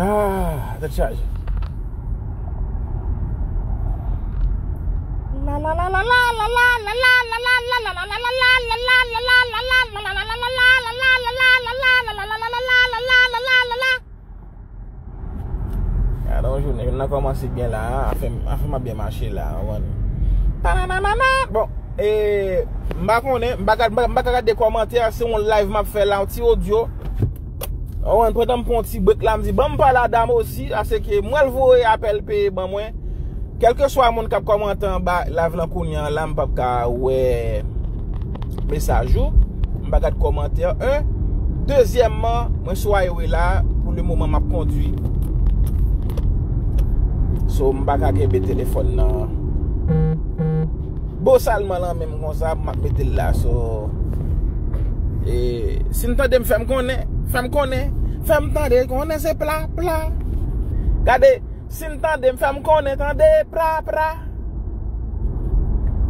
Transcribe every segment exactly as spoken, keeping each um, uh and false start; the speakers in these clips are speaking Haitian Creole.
Ah, tèt chaje. Gade yon jounen, jounen nan kòmanse byen la, afè, afè m ap byen mache la, ou konprann. Bon, e, m pa konnen, m pa ka, m pa, m pa ka gade kòmantè, se yon live m ap fè la, yon ti odyo. Ou konprann, pandan m pran yon ti break la, m di, ban m pale a Damosi, paske m pral voye apèl peye ban mwen. Kèlkeswa moun k ap kòmante anba live lan kounye a la, m p ap ka wè mesaj ou. M pa gad kòmantè. En. Dezyèmman, mwen sou highway la, pou le moman m ap kondwi. So, m pa ka kenbe telefòn nan. Bosalman lan menm konsa, m ap mete l la. So, e, si n tande m, fè m konnen, fè m konnen, fè m tande konnen se pla, pla. Gade, si n tande m, fè m konnen, tande, pra, pra.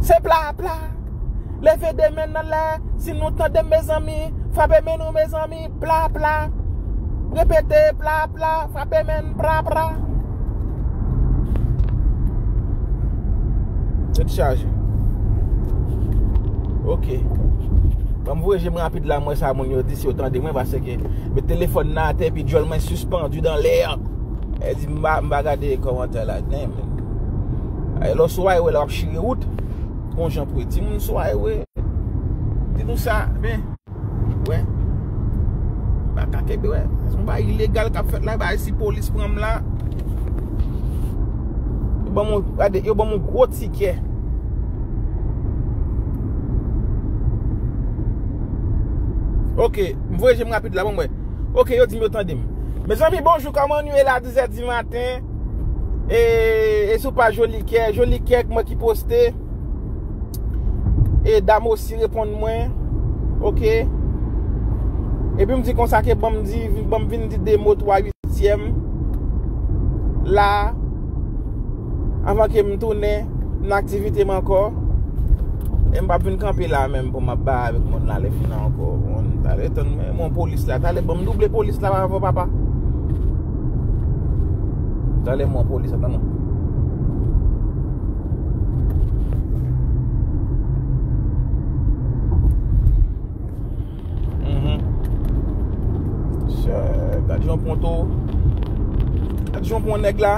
Se pla, pla. Leve de men n anlè, si nou tande m, mezanmi, frape men nou, mezanmi, pla, pla. Repete, pla, pla, frape men n, pra, pra. Tèt chaje. Ok. Ban m voye je m rapid la, m wè sa moun yo di, si yo tande mwen, paske met telefòn nan atè, epi djòl mwen sispann dan lè. E di, m pa, m pa gade kòmantè la, nen, men. Lè w sou highway la, w ap chire wout. Gon jan pou di moun sou highway. Di nou sa, men. Wè. M pa ka kenbe, wè. Se yon bagay ilegal k ap fèt la, bagay si polis pran m la. Yo ban m, gade, yo ban m yon gwo tikè. Ok, m voye je m rapid la, bon, mwen. Ok, yo di m yo tande m. Mezanmi, bonjou, kòman nou ye la, dizè di maten? E, e sou paj Jolikè, Jolikè, mwen ki poste. E Damosi reponn mwen. Ok. Epi m di konsa ke ban m di, ban m vin di de mo, twa, uit, Sièm la, anvan ke m tounen nan aktivite m ankò. E m p ap vin kanpe la menm pou m ap bay avèk moun la lè fini ankò. Moun, talè tann mwen, mwen polis la, talè ban m double polis la avè w, papa. Talè mwen polis la, tann mwen. Mhm. Chè, gad jan pran to. Gad jan pran nèg la.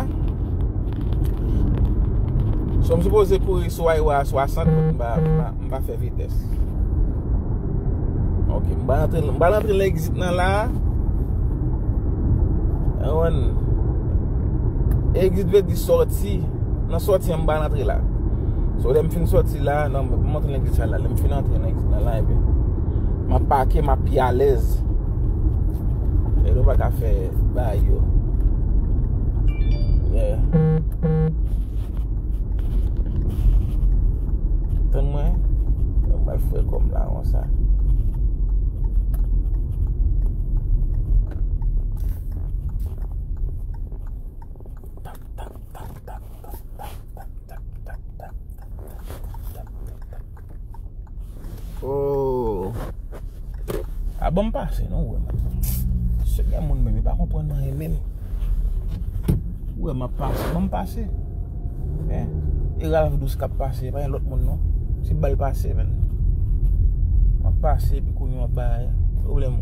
So, m sipoze kouri sou highway a swasant, m pa, m pa, m pa fè vitès. Ok, m pa rantre, m pa rantre nan exit nan la. Ou konprann? Exit vle di sòti. Nan sòti an, m pa rantre la. So, lè m fin sòti la, nan, m antre nan egzit sa la. Lè m fin antre nan egzit nan la, epi m ap pake, m ap pi alèz. E nou pa ka fè bagay yo. Yeah. Tann mwen. Mwen pral fouye kò m la konsa. Oh. A, ban m pase, non, ou wè, man. Se gen moun menm, yo pa konprann anyen menm. Ou wè, m ap pase, ban m pase. Hein? E Ralph Douce k ap pase, pa gen lòt moun, non. Se ba l pase, menm. M ap pase, epi kounye a m ap bay pwoblèm.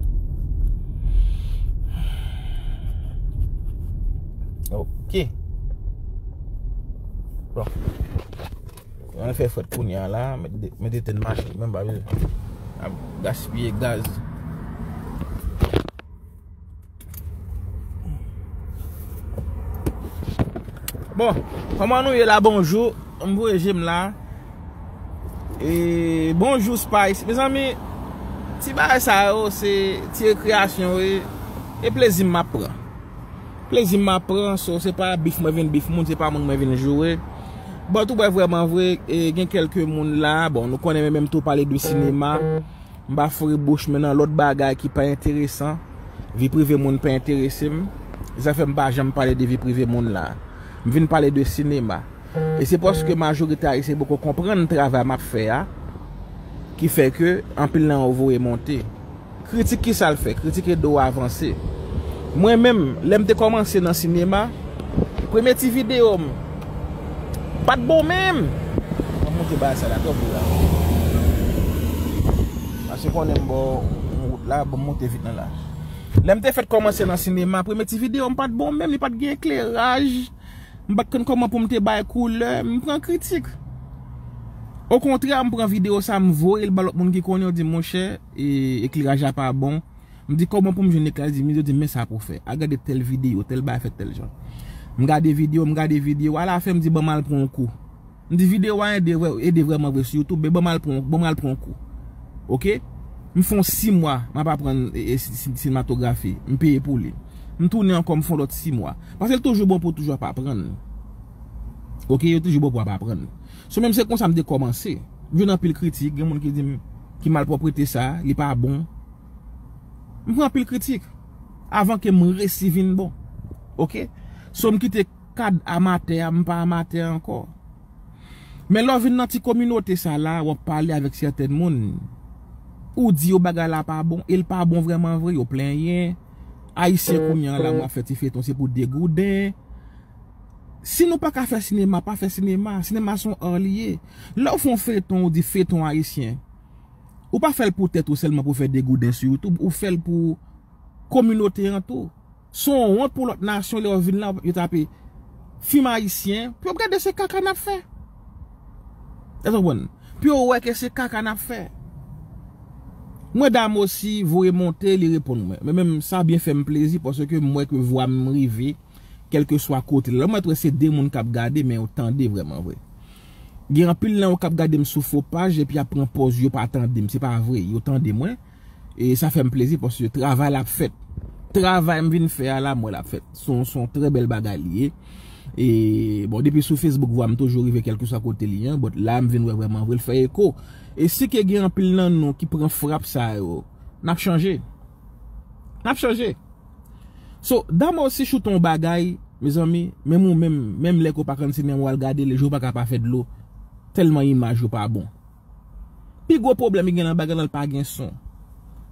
Ok. Bon. Ann fè fèt kounye a la, mete, mete tèt machin, menm pa bezwen ap gaspiye gaz. Bon, kòman nou ye la, bonjou? M voye je m la. E, bonjou, Spice. Mezanmi, ti bagay sa yo, se ti rekreyasyon, e, e plezi m ap pran. Plezi m ap pran, so, se pa bif mwen vin bif moun, se pa moun mwen vin joure. Bon, tou bwè vrèman vre, e, gen kèlke moun la, bon, nou konnen mwen menm tou pale de sinema. M pa foure bouch mwen nan lòt bagay ki pa enteresan. Vi prive moun pa enterese m. Se sa fè m pa janm pale de vi prive moun la. M vin pale de sinema. E se paske majorite Ayisyen poko konprann travay m ap fè a, ki fè ke anpil nan yo voye monte. Kritik ki sa l fè? Kritik ede w avanse. Mwen menm, lè m te kòmanse nan sinema, premye ti videyo m pa t bon menm. Mwen monte bagay sa la, twòp bri la. Paske konnen m bò yon wout la, bon, m monte vit nan la. Lè m te fèk kòmanse nan sinema, premye ti videyo m pa t bon menm, li pa t gen ekleraj. M pa t konn kòman pou m te bay koulè, m pran kritik. Okontrè, m pran videyo sa, m voye l ba lòt moun ki konnen, yo di, monchè, e, ekleraj la pa bon. M di, kòman pou m jwenn ekleraj? Di, yo di, men sa pou w fè. Al gade tèl videyo, tèl bagay fèt tèl jan. M gade videyo, m gade videyo, alafen m di, ban m al pran yon kou. M di, videyo a ede, vre- ede vrèman vre sou YouTube, men ban m al pran, ban m al pran yon kou. Oke? M fè yon sis mwa, m ap aprann e, e, si- si- sinematografi. M peye pou li. M tounen ankò, m fè yon lòt sis mwa. Paske l toujou bon pou w toujou ap aprann. Oke? Yo toujou bon pou w ap aprann. So, menm se konsa m te kòmanse. M jwenn anpil kritik, gen moun ki di m ki malpwòpte sa, li pa bon. M pran anpil kritik. Avan ke m resi vin bon. Oke? So, m kite kad amatè a, m pa amatè ankò. Men lè w vin nan ti kominote sa la, w ap pale avèk sèten moun. Ou di yo bagay la pa bon, e l pa bon vrèman vre, yo plenyen. Ayisyen kounye a la, mwen ap fè ti feyton, se pou degouden. Si nou pa ka fè sinema, pa fè sinema. Sinema se yon ar li ye. Lè w fè yon feyton, ou di feyton ayisyen, ou pa fè l pou tèt ou sèlman pou fè degouden sou YouTube, ou fè l pou kominote an tou. Se yon wont pou lòt nasyon lè yo vin la, yo tape fim ayisyen, pou yo gade se kaka n ap fè. Èske w konprann? Pou yo wè ke se kaka n ap fè. Mwen Damosi voye monte, li reponn mwen. Men menm sa byen fè m plezi paske m wè ke vwa m rive, kèlkeswa kote l. Lè mwen wè se de moun k ap gade, men yo tande vrèman vre. Gen anpil nan yo k ap gade m sou fo paj epi y ap pran pòz yo pa tande m. Se pa vre, yo tande mwen. E sa fè m plezi paske travay la ap fèt. Travay m vin fè a la, m wè l ap fèt. Se yon, se yon trè bèl bagay li ye. E, bon, depi sou Facebook, vwa m toujou rive kèlkeswa kote li ye, but la, m vin wè vrèman vre l fè eko. E si ke gen anpil nan nou ki pran frap sa yo, n ap chanje. N ap chanje. So, Damosi choute yon bagay, mezanmi, menm ou menm, menm lè ke w pa konn sinema, w al gade l, je w pa ka pa fè dlo. Tèlman imaj yo pa bon. Pi gwo pwoblèm ki gen nan bagay la, l pa gen son.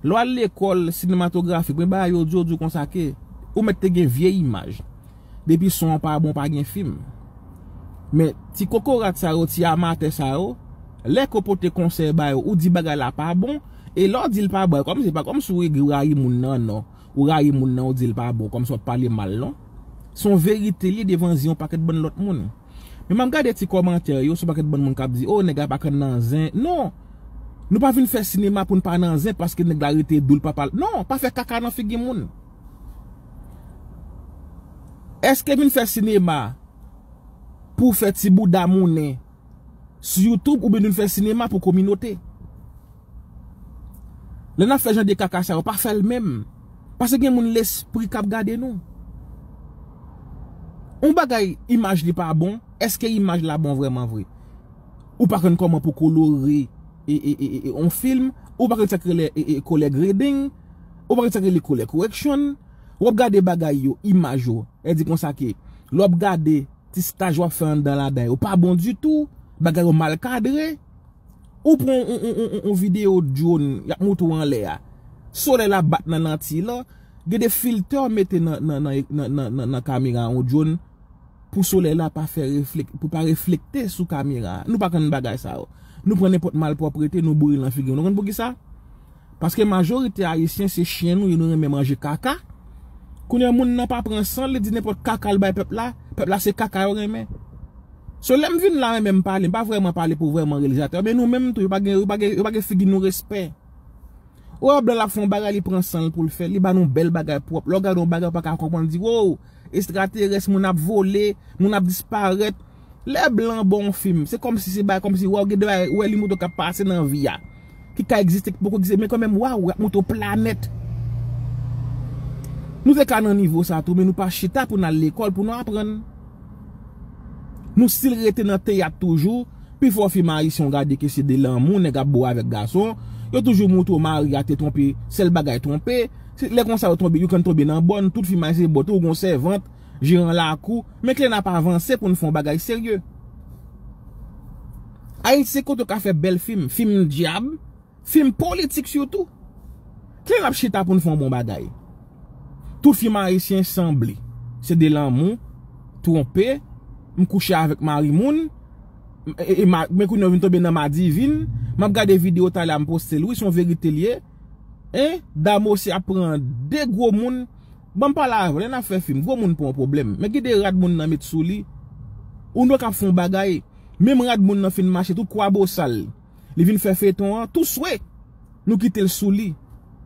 Lè w al lekòl sinematografik, men bagay yo di, yo di w konsa ke ou mèt te gen vye imaj. Depi son an pa bon, pa gen fim. Men ti kokorat sa yo, ti amatè sa yo, lè ke w pote konsèy ba yo, ou di bagay la pa bon, e lè w di l pa bon, kòmsi, pa kòmsi w rayi moun nan, non. Ou rayi moun nan, ou di l pa bon, kòmsi w ap pale mal, non. Se yon verite li devan zye yon pakèt bann lòt moun. Men m ap gade ti kòmantè yo, se yon pakèt bann moun k ap di, o, nèg la pa konn nan zen. Non! Nou pa vin fè sinema pou n pa nan zen paske nèg la rete dou, l pa pale. Non, pa fè kaka nan figi moun. Èske vin fè sinema pou fè ti bouda mounen sou YouTube oubyen vin fè sinema pou kominote? Lè n ap fè jan de kaka sa yo, pa fè l menm. Paske gen moun lespri k ap gade nou. Yon bagay, imaj li pa bon, èske imaj la bon vrèman vre? Ou pa konn kòman pou kolore e, e, e, e, e, yon fim, ou pa konn sa k rele e, e, color grading, ou pa konn sa k rele color correction, w ap gade bagay yo, imaj yo, e di konsa ke, lè w ap gade ti staj w ap fè anndan ladan yo pa bon ditou, bagay yo mal kadre. Ou pran yon, yon, yon, yon, yon videyo drone, y ap montre w anlè a. Solèy la bat nan lantiy lan, gen de filtè mete nan, nan, nan, nan, nan, nan, nan kamera yon drone pou solèy la pa fè reflek-, pou pa reflekte sou kamera a. Nou pa konn bagay sa yo. Nou pran nenpòt malpwòpte, nou boure l nan figi nou. Nou konn poukisa? Paske majorite ayisyen se chen nou ye, nou renmen manje kaka. Kounye a moun nan pa pran san l, li di nenpòt kaka l bay pèp la, pèp la se kaka yo renmen. So lè m vin la, mwen menm pale, m pa vrèman pale pou vrèman reyalizatè, men nou menm tou, yo pa gen, yo pa gen, yo pa gen figi nou respè. Ou wè blan l ap fè yon bagay, li pran san l pou l fè l, li ba nou bèl bagay pwòp. Lè w gade yon bagay, ou pa ka konprann, di, wow, estraterès, moun ap vole, moun ap disparèt. Lè blan ba w yon fim, se kòmsi se bagay, kòmsi, waw, gen de bagay, ou wè li montre w k ap pase nan vi a, ki ka egziste, ki poko egziste, men kanmenm, waw, y ap montre w planèt. Nou te ka nan nivo sa tou, men nou pa chita pou n al lekòl, pou nou aprann. Nou still rete nan teyat toujou. Pifò fim ayisyen w gade ke se de lanmou, nèg ap bo avèk gason. Yo toujou montre w mari a te twonpe, sèl bagay twonpe. Se lè konsa yo tonbe, yo konn tonbe nan bòn, tout fim ayisyen se bò, tou gon sèvant, jeran lakou. Men kilè n ap avanse pou n fè yon bagay serye. Ayiti se kote w ka fè bèl fim, fim dyab, fim politik sitou. Kilè n ap chita pou n fè yon bon bagay? Tout fim ayisyen sanble. Se de lanmou, twonpe, m kouche avèk mari moun, e, e, e ma, men kounye a vin tonbe nan madivin, m ap gade videyo talè a m poste l, wi, se yon verite l ye. Hein? Damose ap pran de gwo moun. Ban m pale avè w, lè n ap fè fim, gwo moun pa yon pwoblèm. Men gen de rad moun nan met sou li. Ou nò k ap fè yon bagay. Menm rad moun nan fin mache, tout kwabosal. Li vin fè feyton an, tou swe. Nou kite l sou li.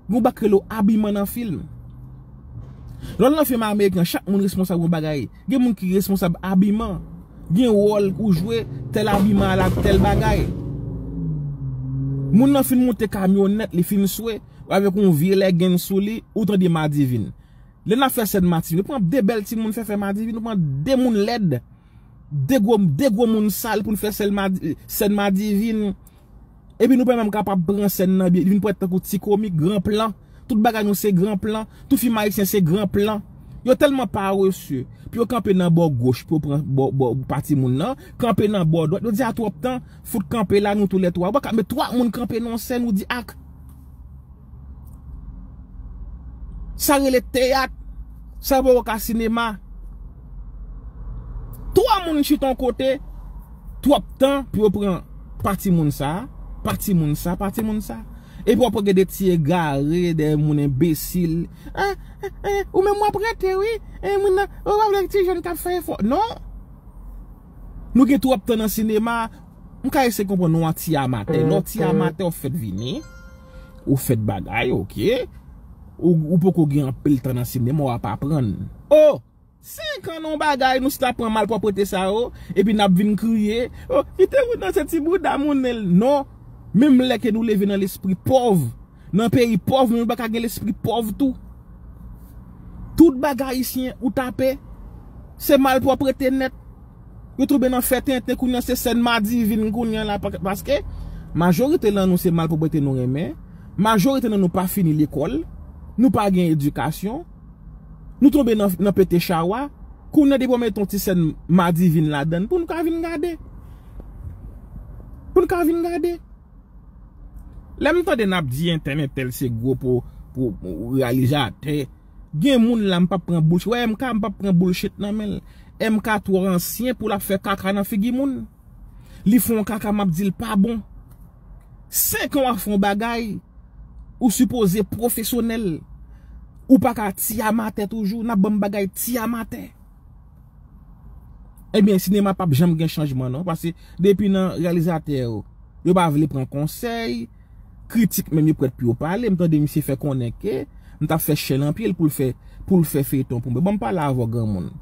Gon bak rele w abiman nan fim. Lè w nan fim ameriken, chak moun responsab yon bagay. Gen moun ki responsab abiman. Gen wòl ou jwe, tèl abiman al ak tèl bagay. Moun nan fin monte kamyonèt, li fin swe, avèk yon vye lègin sou li, ou tande madivin. Lè n ap fè sèn madivin, nou pran de bèl timoun fè fè madivin, nou pran de moun lèd. De gwo, de gwo moun sal pou n fè sèl madi-, sèn madivin. Epi nou pa menm kapab pran sèn nan byen, li vin parèt tankou ti komik, gran plan. Tout bagay nou se gran plan. Tout fim ayisyen se gran plan. Yo tèlman paresye. Pou yo kanpe nan bò goch, pou yo pran bò, bò, pa timoun nan. Kanpe nan bò dwat. Yo di a twòp tan, fout kanpe la, nou toulètwa. Ou pa ka met twa moun kanpe nan yon sèn, ou di ak. Sa rele teyat. Sa poko ka sinema. Twa moun chita yon kote, twòp tan pou yo pran pa timoun sa, pa timoun sa, pa timoun sa. Epi w ap wè gen de ti egare, de moun enbesil. Eh, eh, eh, ou menm w ap rete, wi. Eh, moun nan, ou pa vle ti jèn k ap fè efò. Non. Nou gen twòp tan nan sinema. M ka eseye konprann ou an ti amatè. Lè w ti amatè, w fèt vini. Ou fèt bagay, oke. Ou, ou poko gen anpil tan nan sinema, w ap aprann. Oh! Senk an nan yon bagay, nou chita pran malpwòpte sa yo, epi n ap vin kriye, oh, kite moun nan se ti bouda moun nan. Non, menm lè ke nou leve nan lespri pòv, nan peyi pòv, nou pa ka gen lespri pòv tou. Tout bagay ayisyen ou tape, se malpwòpte nèt. Yo tonbe nan fè tenten, kounye a se sèn madivin kounye a la, pa-, paske majorite nan nou se malpwòpte nou renmen, majorite nan nou pa fini lekòl, nou pa gen edikasyon, nou tonbe nan, nan pete chawa, kounye a depi w mete yon ti sèn madivin ladan l, pou n ka vin gade. Pou n ka vin gade. Lè m tande n ap di entèl, entèl se gwo pou, pou, pou reyalizatè, gen moun la m p ap pran bullshit. Wè M K, m p ap pran bullshit nan men l. M K twò ansyen pou l ap fè kaka nan figi moun. Li fè yon kaka, m ap di l pa bon. Senk an w ap fè yon bagay, ou sipoze pwofesyonèl. Ou pa ka ti amatè toujou, n ap ban m bagay ti amatè. Ebyen, sinema p ap janm gen chanjman non, paske depi nan reyalizatè yo, yo pa vle pran konsèy, kritik menm yo prèt pou yo pale, m tande misye fè konnen ke m t ap fè chèn an pye l pou l fè, pou l fè feyton pou mwen. Ban m pale avè w granmoun.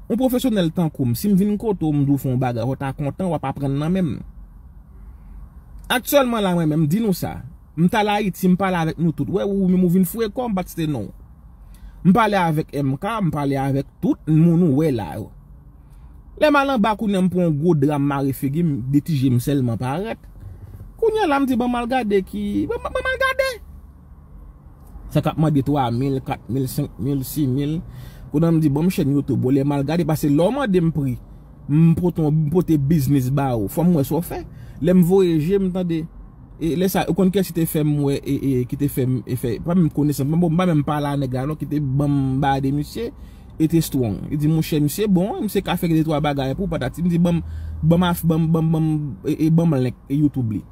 Yon pwofesyonèl tankou m, si m vin kote w, m di w fè yon bagay, w ta kontan, w ap aprann nan men m. Aktyèlman la, mwen menm, m di nou sa, m t al Ayiti, m pale avèk nou tout. Wè, ou menm ou vin foure kò w, m pa t site non w. M pale avèk M K, m pale avèk tout moun ou wè la yo. Lè m al anba kounye a, m pran yon gwo dra m mare figi m, de ti je m sèlman parèt. Kounye a la, m di, ban m al gade ki, ban, ban, ban m al gade. Sa k ap mande twa mil, kat mil, senk mil, sis mil. Kounye a m di, ban m chèn YouTube, lè m al gade, paske lè w mande m pri, m pote, m pote biznis ba ou, fò m wè sa w fè. Lè m voye je, m tande. E lè sa, ou konn kiyès ki te fè m wè, e, e, ki te fè m, e fè, pa menm konesans, bon, m pa menm pale a nèg la non, ki te ban m ba de misye, e te strong. Li di, monchè, misye bon, misye ka fè de twa bagay pou patati. M di, ban m, ban m af-, ban m, ban m, ban m, e, e, ban m link, e, YouTube li.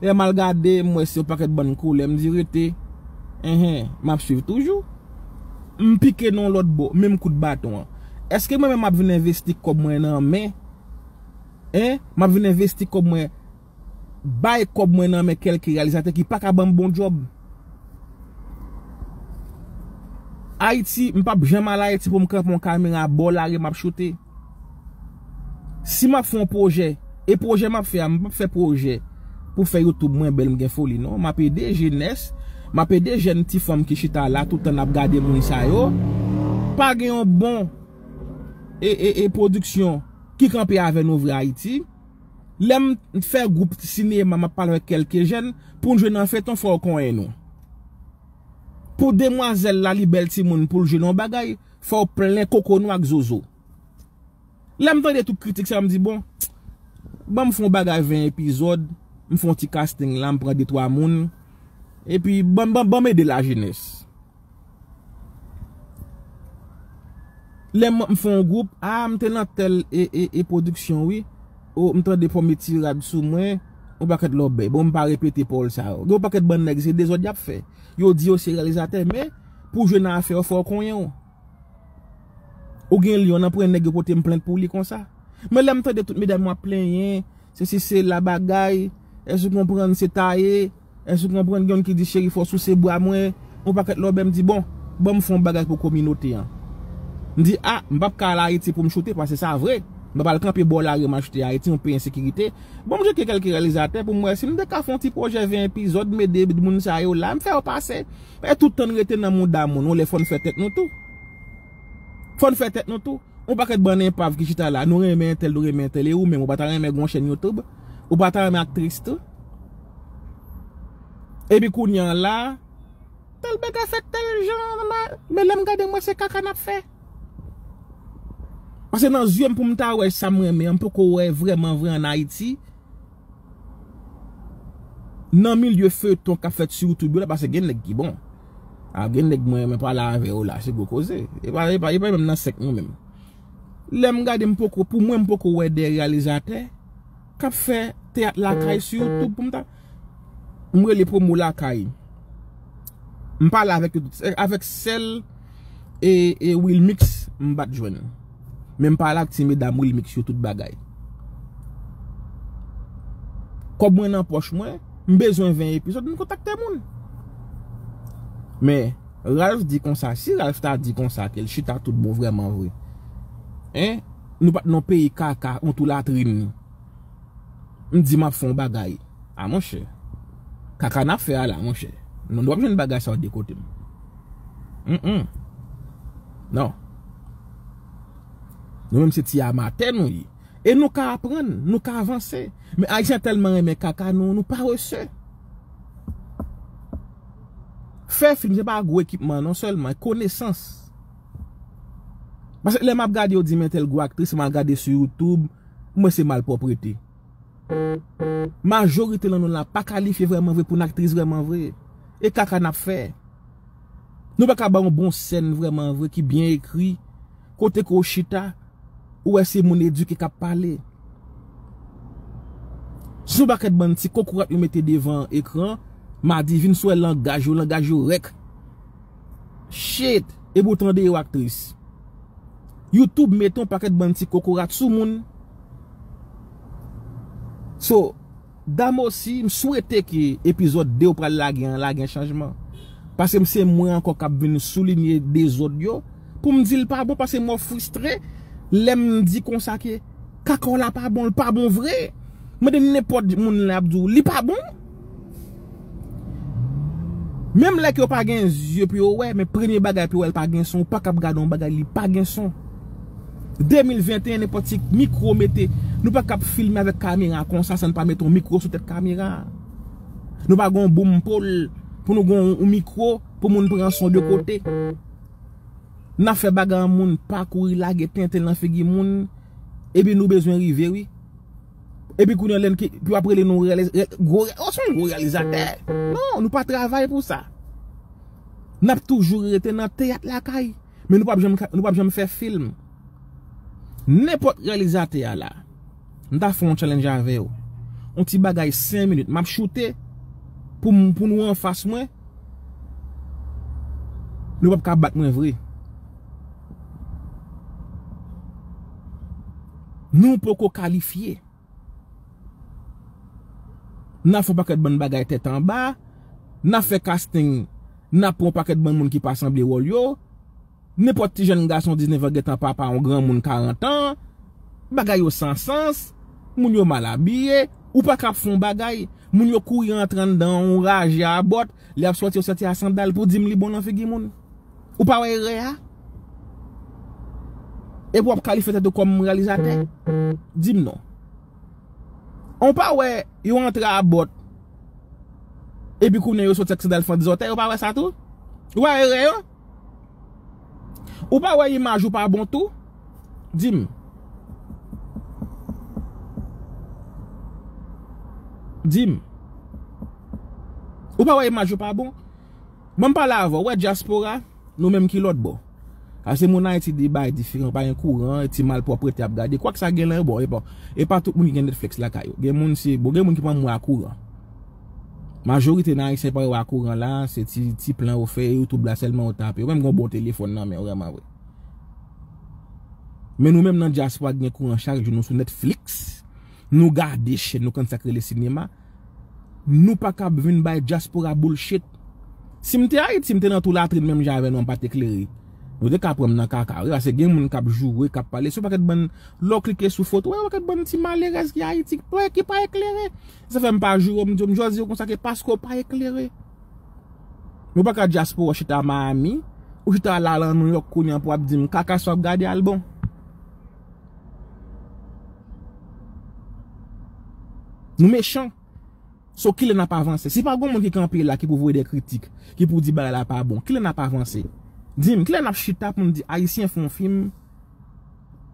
Lè m al gade, m wè se yon pakèt bann koulè, m di, rete. Enhen, m ap swiv toujou. M pike nan yon lòt bò, menm kout baton an. Èske mwen menm m ap vin envesti kòb mwen nan men? Hein? M ap vin envesti kòb mwen, bay kòb mwen nan men kèlke reyalizatè ki pa ka ban m bon djòb. Ayiti, m p ap janm al Ayiti pou m kanpe yon kamera bò lari m ap choute. Si m ap fè yon pwojè, e pwojè m ap fè a, m p ap fè pwojè pou fè YouTube mwen bèl, m gen foli non. M ap ede jenès, m ap ede jèn ti fanm ki chita la, tout tan n ap gade moun sa yo. Pa gen yon bon e, e, e pwodiksyon ki kanpe avè nou vre Ayiti. Lè m fè gwoup sinema, m ap pale avèk kèlke jèn, pou n jwe nan feyton, fò w konyen nou. Pou demwazèl la, li bèl timoun, pou l jwe nan yon bagay, fò w plen koko nou ak zozo. Lè m tande tout kritik sa, m di, bon, ban m fè yon bagay ven epizòd, m fè yon ti casting la, m pran de twa moun, epi ban, ban, ban m ede lajenès. Lè m, m fè yon gwoup, a, m te nan tèl e, e, e pwodiksyon, wi. O, m tande fò m met ti rad sou mwen, yon pakèt lòbèy. Bon, m pa repete pawòl sa yo. Gen yon pakèt bann nèg, se dezòd y ap fè. Yo di yo se reyalizatè, men pou w jwe nan afè yo, fò w konyen w. Ou gen lyon nan pran nèg yo pote m plent pou li konsa. Men lè m tande tout medam yo ap plenyen, se si se la bagay, èske w konprann se taye, èske w konprann gen youn ki di cheri fò w souse bra mwen, yon pakèt lòbèy, m di bon, ban m fè yon bagay pou kominote an. M di a, m p ap ka al Ayiti pou m choute, paske sa vre. M p ap al kanpe bò lari m achte Ayiti, yon peyi ensekirite. Bon, m tcheke kèlke reyalizatè pou m wè si m te ka fè yon ti pwojè ven epizòd, m ede moun sa yo la, m fè yo pase. E tout tan n rete nan mouda moun, yon lè fò n fè tèt nou tou. Fò n fè tèt nou tou. Yon pakèt bann enpav ki chita la, nou renmen entèl, nou renmen entèl, e ou menm, ou pa ta renmen gen yon chèn YouTube? Ou pa ta renmen aktris tou? Epi kounye a la, tèl bagay fèt tèl jan, nan, men lè m gade m wè se kaka n ap fè. Paske nan zye m pou m ta wè sa m renmen an, m poko wè vrèman vre ann Ayiti. Nan milye feyton k ap fèt sou YouTube yo la, paske gen nèg ki bon. A, gen nèg mwen renmen pale avè yo la, se gwo koze. E pa, e pa, e pa menm nan sèk nou menm. Lè m gade m poko, pou mwen m poko wè de reyalizatè k ap fè teyat lakay sou YouTube pou m ta. M rele pwomo lakay. M pale avèk yo tout. Avèk sèl e, e Wilmix m pa t jwenn. Men m pale ak ti medam Wilmix yo tout bagay. Kòb mwen nan pòch mwen, m bezwen ven epizòd, m kontakte moun. Men Ralph di konsa, si Ralph ta di konsa ke l chita tout bon vrèman vre, en, nou pa t nan peyi kaka, yon twou latrin. M di m ap fè yon bagay. A monchè. Kaka n ap fè a la, monchè. Nou, nou p ap jwenn bagay sa yo de kote m. Mm, mm. Non. Nou menm se ti amatè nou ye. E nou ka aprann, nou ka avanse. Men Ayisyen tèlman renmen kaka, nou, nou parese. Fè fim, se pa gwo ekipman non sèlman, konesans. Paske lè m ap gade yo di m entèl gwo aktris, m al gade sou YouTube, m wè se malpwòpte. Majorite nan nou la pa kalifye vrèman vre pou n aktris vrèman vre. E kaka n ap fè. Nou pa ka ba yon bon sèn vrèman vre ki byen ekri, kote ke w chita, ou wè se moun edike k ap pale. Se yon pakèt bann ti kokorat yo mete devan ekran, Madivin sou wè langaj yo, langaj yo rèk. Shit! Epi w tande yo aktris. YouTube mete yon pakèt bann ti kokorat sou moun. So, Damosi, m swete ke epizòd de w pral lage an, lage an chanjman. Paske m se mwen ankò k ap vin soulinye dezòd yo, pou m di l pa bon, paske mwen fristre, lè m di konsa ke kaka w la pa bon, l pa bon vre. Mande nenpòt moun la ap di w, li pa bon. Menm lè ke yo pa gen zye pou yo wè, men premye bagay pou yo wè l pa gen son, ou pa kab gade yon bagay li pa gen son. De mil venteyen, nenpòt ti mikwo mete, nou pa kab filme avèk kamera konsa san n pa mete yon mikwo sou tèt kamera. Nou pa gen yon boom pole pou nou gen yon, yon mikwo pou moun pran son de kote. N ap fè bagay an moun pa kouri lage tenten nan figi moun, epi nou bezwen rive, wi. Epi kounye a, lè n ki, pou ap rele nou reyaliz-, re-, gwo re-, oh, se yon gwo reyalizatè. Non, nou pa travay pou sa. N ap toujou rete nan teyat lakay. Men nou p ap janm ka, nou p ap janm fè fim. Nenpòt reyalizatè a la, m ta fè yon challenge avè w. Yon ti bagay senk minit, m ap choute pou m, pou nou anfas mwen. Nou p ap ka bat mwen vre. Nou poko kalifye. N ap fè yon pakèt bann bagay tèt anba. N ap fè casting. N ap pran yon pakèt bann moun ki pa sanble wòl yo. Nenpòt ti jèn gason diznèf an gentan papa yon granmoun karant an. Bagay yo san sans. Moun yo mal abiye. Ou pa kab fè yon bagay. Moun yo kouri antre anndan yon raje a bòt. Lè y ap sòti, yo sòti a sandal pou di m li bon nan figi moun. Ou pa wè erè a? Epi w ap kalifye tèt ou kòm reyalizatè? Di m non. Ou pa wè yo antre a bòt, epi kounye a yo sòti ak sandal fannde zòtèy, ou pa wè sa tou? Ou pa wè erè yo? Ou pa wè imaj ou pa bon tou? Di m. Di m. Ou pa wè imaj ou pa bon? Ban m pale avè w, ou wè dyaspora, nou menm ki lòt bò. Paske moun Ayiti di bay diferan, pa gen kouran, ti malpwòpte ap gade. Kwak sa gen lan, bon, e pa, e pa tout moun ki gen Netflix lakay yo. Gen moun se, bon, gen moun ki pa mwen a kouran. Majorite nan Ayisyen pa yo a kouran la, se ti, ti plan yo fè, YouTube la sèlman yo tape. Yo menm gen yon bon telefòn nan men yo, vrèman vre. Men nou menm nan dyaspora ki gen kouran chak jou, nou sou Netflix, nou gade chèn, nou konn sa k rele sinema. Nou pa kab vin bay dyaspora bullshit. Si m te Ayiti, m te nan tou latrin menm jan avè nou, m pa t eklere. Nou te ka pran m nan kaka, wi, paske gen moun k ap joure, k ap pale. Se yon pakèt bann, lè w klike sou foto, w wè yon pakèt bann ti malerèz ki Ayiti, ki pa, ki pa eklere. Sa fè m pa joure, m di w, m jodi w konsa ke paske w pa eklere. Nou pa ka dyaspora chita Miami, ou chita la nan New York kounye a pou ap di m kaka sa w ap gade al bon. Nou mechan. So, kilè n ap avanse? Si pa gon moun ki kanpe la, ki pou voye de kritik, ki pou di bagay la pa bon, kilè n ap avanse? Di m, kilè n ap chita pou n di Ayisyen fè yon fim,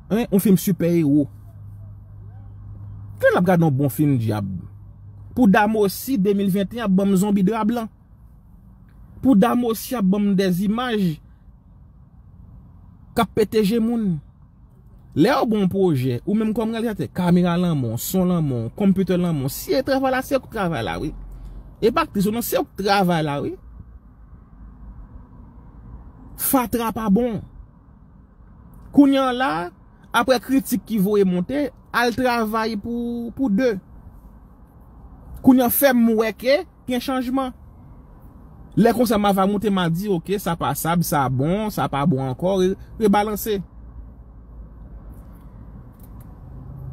en, yon fim sipè ewo? Kilè n ap gade yon bon fim dyab? Pou Damosi de mil venteyen ap ban m zonbi dra blan. Pou Damosi ap ban m dèzimaj k ap pete je moun. Lè yo ba w yon pwojè, ou menm kòm reyalizatè, kamera lan men w, son lan men w, konpitè lan men w, si e travay la, se ou k travay la, wi. E pa aktris ou non, se ou k travay la, wi. Fatra pa bon. Kounye a la, apre kritik ki voye monte, al travay pou, pou de. Kounye a fè m wè ke gen chanjman. Lè konsa, m a va monte, m a di, oke, sa pasab, sa bon, sa pa bon ankò, re-, rebalanse.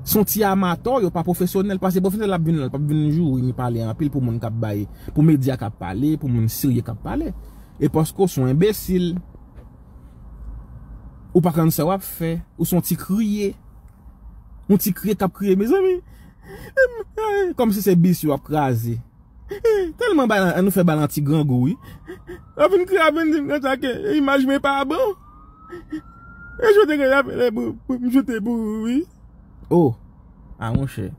Se yon ti amatè, yo pa pwofesyonèl, paske pwofesyonèl ap vin la, l p ap vin joure, ni pale anpil pou moun k ap bay, pou medya k ap pale, pou moun serye k ap pale. E paske w se yon enbesil, ou pa konn sa w ap fè, ou se yon ti kriye. Yon ti kriye k ap kriye, mezanmi. Kòmsi se bis yo ap kraze. Tèlman ba-, nou fè ba l yon ti grangou, wi. Yo vin kriye, yo vin di m konsa ke imaj mwen pa bon. E joute ke y ap, e, pou, pou m joute pou ou, wi. Oh, a monchè.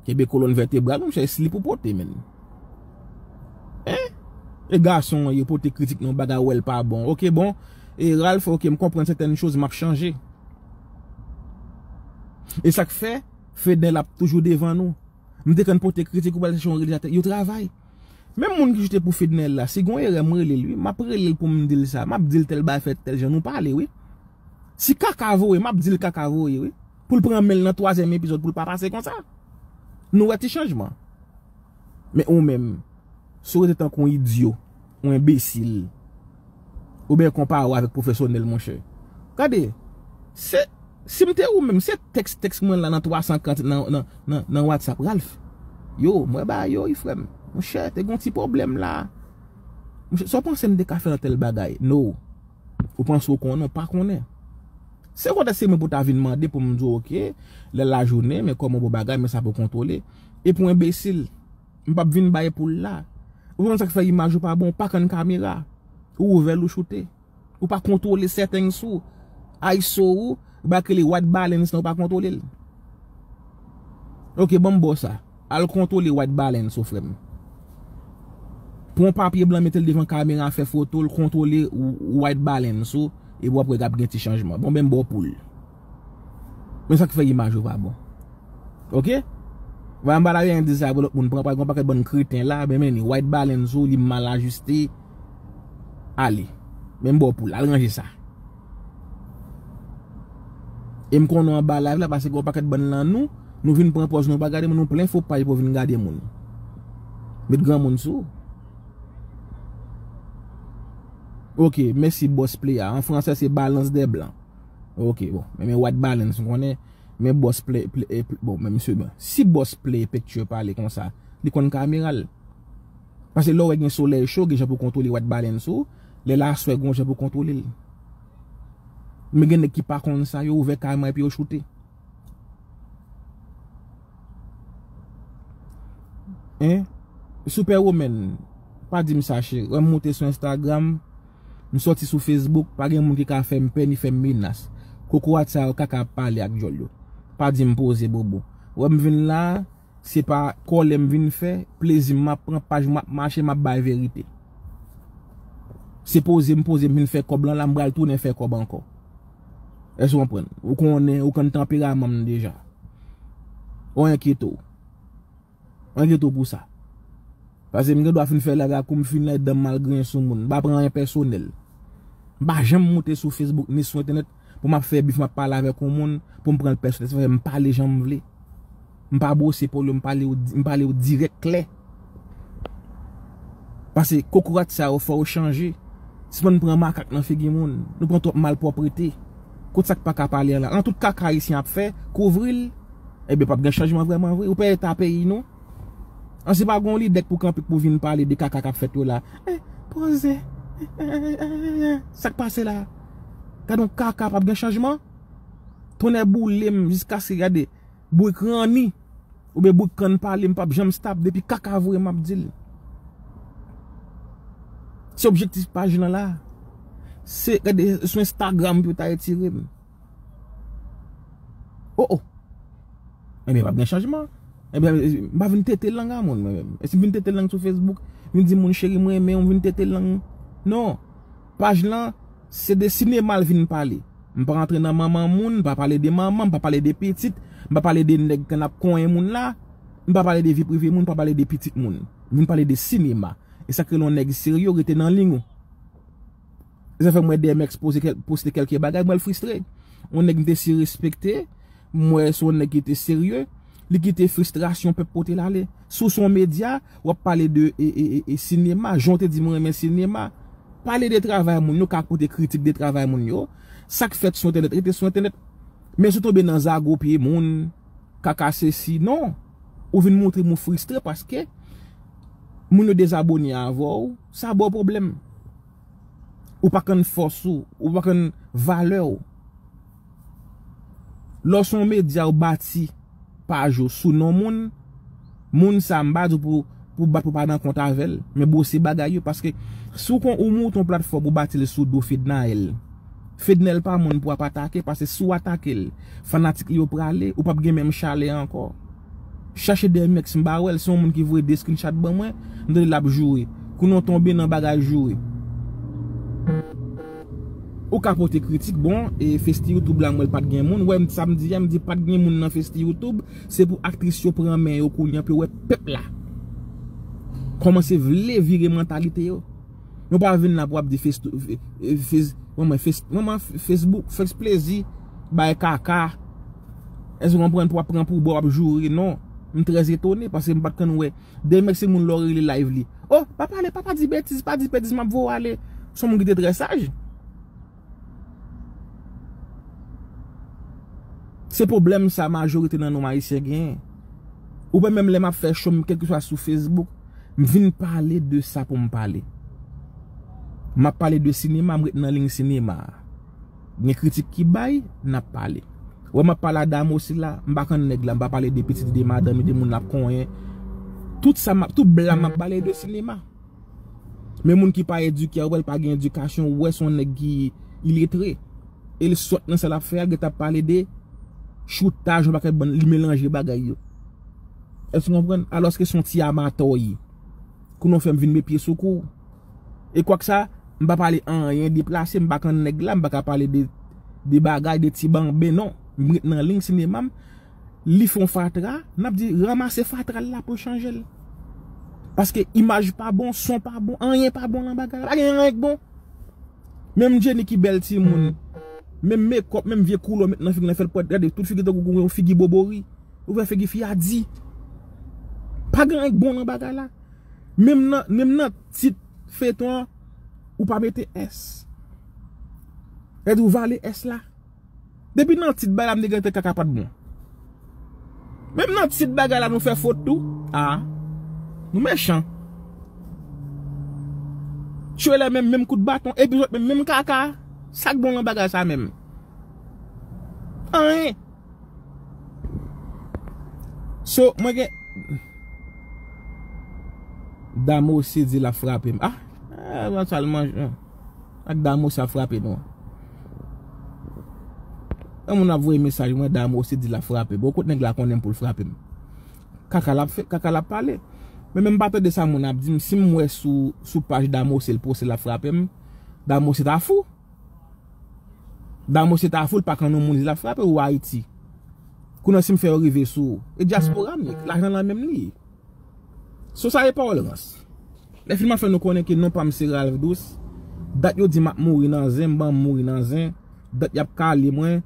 Kenbe kolòn vètebral, monchè, slip ou pote, menn. Hein? E gason an ye pote kritik nan bagay, wè l pa bon. Oke, bon. E Ralph, oke, m konprann sètèn choz, m ap chanje. E sa k fè, Fednel ap toujou devan nou. M te konn pote kritik, ou pral chèche yon reyalizatè. Yo travay. Menm moun ki joute pou Fednel la, si gon erè, m rele l, wi. M ap rele l pou m di l sa. M ap di l tèl bagay fèt tèl jan, nou pale, wi. Si kaka voye, m ap di l kaka voye, wi. Pou l pran men l nan twazyèm epizòd, pou l pa pase konsa. Nou wè ti chanjman. Men ou menm, si w rete tankou yon idyo, yon enbesil, oubyen konpare w avèk pwofesyonèl, monchè. Gade, se, si m te ou menm, se tèks, tèks mwen la nan twa san kant nan, nan, nan, nan WhatsApp, Ralph. Yo, m wè bagay yo, wi, frè m. Monchè, te gon ti pwoblèm la. Monchè, sa w panse m te ka fè nan tèl bagay? No. Ou panse w konnen, w pa konnen. Se kontèks se mwen pou ta vin mande pou m di w, oke, lè lajounen, men kòman pou bagay, men sa pou kontwole. E pou enbesil, m p ap vin bay pou l la. Ou konn sa k fè imaj ou pa bon, ou pa konn kamera. Ou ouvè l, ou choute. Ou pa kontwole settings ou, ISO ou, ou pa rele white balance nan, ou pa kontwole l. Oke, ban m ba w sa. Al kontwole white balance ou, frè m. Pran yon papye blan, mete l devan kamera, fè foto l, kontwole w-, white balance ou, epi w ap wè k ap gen ti chanjman. Bon, ben, m ba w pou l. Men sa k fè imaj ou pa bon. Oke? Vwala, m pa ta gen di sa pou lòt moun pran, pa gen yon pakèt bann kreten la, men, men, white balance ou, li mal ajiste. Ale. Men m ba w pou l, al ranje sa. E m konnen w anba live la, paske gen yon pakèt bann nan nou, nou vin pran pòz nou pa gade moun, nou plen fo paj pou vin gade moun. Met granmoun sou ou. Oke, mèsi Boss Play a. An fransè, se balance des blancs. Oke, bon. Men, men white balance, m konnen. Men Boss Play, Play, eh, Play, bon, men misye, bon. Si Boss Play Picture pale konsa, li konn kamera l. Paske lè w wè gen solèy cho, gen jan pou kontwole white balance ou, lè l aswè, gen jan pou kontwole l. Men gen nèg ki pa konn sa, yo ouvè kamera epi yo choute. Hein? Superwoman, pa di m sa, cheri. Wè m moute sou Instagram, m sòti sou Facebook, pa gen moun ki ka fè m pè ni fè m menas. Kokorat sa yo kaka ap pale ak djòl yo. Pa di m poze bobo. Wè m vin la, se pa kòlè m vin fè, plezi m ap pran, paj m ap mache, m ap bay verite. Se poze m poze m vin fè kòb lan la, m pral tounen fè kòb ankò. Èske w konprann? Ou konnen, ou konn tanperaman m deja. Ou enkyete w. Enkyete w pou sa. Paske m gen dwa fin fè live la, kou m fin lè dan m al griyen sou moun. M pa pran anyen pèsonèl. M pa janm moute sou Facebook ni sou entènèt pou m ap fè bif, m ap pale avèk yon moun, pou m pran l pèsonèl. Sa fè m pale jan m vle. M pa bwose po l yo, m pale w, m pale w dirèk, klè. Paske kokorat sa yo, fò yo chanje. Sispann pran makak nan figi moun. Nou pran twòp malpwòpte. Kot sa k pa ka pale an la? An tout kaka ayisyen ap fè, kouvri l. Ebyen, p ap gen chanjman vrèman vre. Ou pè eta peyi nou. An se pa gon lidè k pou kanpe k pou vin pale de kaka k ap fèt yo la. Eh, poze. Eh, eh, eh, eh, eh. Sa k pase la? Gade yon kaka, p ap gen chanjman? Tonnè boule m jiskaske, gade, brik ranni oubyen brik kann pale, m p ap janm stop depi kaka vre m ap di l. Se objektif paj lan la. Se, gade, sou Instagram pou yo ta retire m. Oh, oh. Ebyen, p ap gen chanjman. Ebyen, m pa vin tete lang a moun, mwen menm. E si m vin tete lang sou Facebook, vin di moun, "Cheri, m renmen w," m vin tete lang. Non. Paj lan, se de sinema l vin pale. M pa rantre nan manman moun, m pa pale de manman, m pa pale de pitit, m pa pale de nèg k ap konyen moun la, m pa pale de vi prive moun, m pa pale de pitit moun. M vin pale de sinema. E sa k rele yon nèg serye, rete nan liy ou. E sa fè m wè D M X poze kèl-, poste kèlke bagay, m wè l fristre. Yon nèg m te si respekte, m wè se yon nèg ki te serye, li kite fristrasyon pèp pote l ale. Si w se yon medya, w ap pale de, e, e, e, e, sinema, jan w te di mwen renmen sinema. Pale de travay moun yo, ka pote kritik de travay moun yo. Sa k fèt sou entènèt, rete sou entènèt. Men si w tonbe nan zago pye moun, kaka sesi, non. Ou vin montre m ou fristre paske moun yo dezabone avè w, sa ba w pwoblèm. Ou pa konn fòs ou, ou pa konn valè w. Lè w se yon medya, ou bati paj ou sou non moun, moun sa, m pa di w pou, pou bat pou pa nan kont avè l, men bwose bagay yo, paske si w kon ou monte yon platfòm ou bati l sou do Fednaelle, Fednaelle pa moun pou w ap atake, paske si w atake l, fanatik li yo prale, ou p ap gen menm chalè ankò. Chache D M X, m pa wè l, se yon moun ki voye de screenshot ban mwen, m tande l ap joure. Kounye w tonbe nan bagay joure. Ou ka pote kritik, bon, e festi YouTube la, m wè l pa t gen moun. Wè, m, sa m di a, m di pa t gen moun nan festi YouTube, se pou aktris yo pran men yo kounye a, pou yo wè pèp la kòmanse vle vire mantalite yo. Nou pa vin la pou ap di fes, e, fes, manman, fes, manman, Facebook, fes plezi, bay kaka. Èske w konprann pou w ap pran pou bò, w ap joure? Non. M trè etone, paske m pa t konn wè. Demen se moun lè w rele live li. Oh, pa pale, pa, pa di betiz, pa di betiz, m ap voye w ale. Se yon moun ki te trè saj. Se pwoblèm sa majorite nan nonm ayisyen genyen. Ou wè menm lè m ap fè show m, kèlkeswa sou Facebook, m vin pale de sa pou m pale. M ap pale de sinema, m ret nan liy sinema a. Gen kritik ki bay, n ap pale. Wè m ap pale a Damo sila, m pa konn nèg la, m pa pale de pitit, de madanm, de moun l ap konyen. Tout sa m ap, tout bla m ap pale de sinema. Men moun ki pa edike a, ou wè l pa gen edikasyon, ou wè se yon nèg ki iletre. E l sòt nan sa l ap fè a, l gentan ap pale de choutaj, yon pakèt bann, li melanje bagay yo. Èske w konprann? Alòske se yon ti amatè w ye. Kounye w fè m vin met pye sou kou w. E kwak sa, m pa pale anyen deplase, m pa konn nèg la, m pa ka pale de, de bagay, de ti banben, non. M ret nan liy sinema m. Li fè yon fatra, n ap di ranmase fatra l la pou chanje l. Paske imaj pa bon, son pa bon, anyen pa bon nan bagay la. Pa gen anyen k bon. Menm Jenny ki bèl timoun, menm mekòp, menm vye koulè w met nan figi l, fè l pwèt, gade tout figi tankou yon figi bobori. Ou wè figi fi a di. Pa gen anyen k bon nan bagay la. Menm nan, menm nan tit feyton an, ou pa mete S. Gade ou vale S la. Depi nan tit bagay la, m te gentan kaka pa t bon. Menm nan tit bagay la, nou fè fot tou. Ah, nou mechan. Tchwelè menm, menm kout baton, epi zòt menm, menm kaka. Sa k bon nan bagay sa menm? Anyen. So, mwen gen Damo se di l ap frape m. Ah, ah, sa l manje. Ak Damo se ap frape nou. Yon moun ap voye mesaj mwen, Damo se di l ap frape m. Bon, kot nèg la konnen m pou l frape m? Kaka l ap fè, kaka l ap pale. Men menm pa tande sa moun ap di m, si m wè sou, sou paj Damo se l poste l ap frape m, Damo se ta fou. Damo se ta fout pa kan nou moun li l ap frape ou Ayiti. Kounye si m fè yo rive sou ou. E dyaspora m ye, lajan lan menm li ye. So sa e pawòl rans. Lè fim an fè nou konnen ke non pa m se Ralph Douce. Dat yo di m ap mouri nan zen, m ban m mouri nan zen. Dat y ap kale mwen.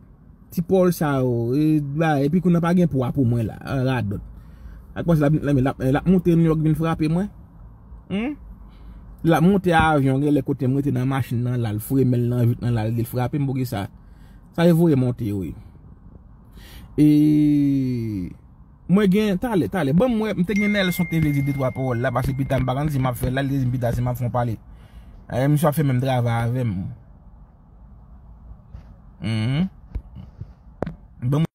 Ti pawòl sa yo, e, ba, epi kounye a pa gen pwa pou mwen la, an radòt. Ak panse l ap, l ap, l ap monte New York vin frape mwen. Hmm? L ap monte avyon, gen lè kote m rete nan machin nan, l al fre men l nan vit nan, l al di l frape m, poukisa? Sa yo voye monte yo ye. E mwen gen, talè, talè. Ban m wè, m te gen Nelson ki te vle di de twa pawòl la, paske pita m pa konn si m ap fè l la, li te di m pita si m ap fè yon pale. E, misye ap fè menm travay avè m. Mhm. Ban m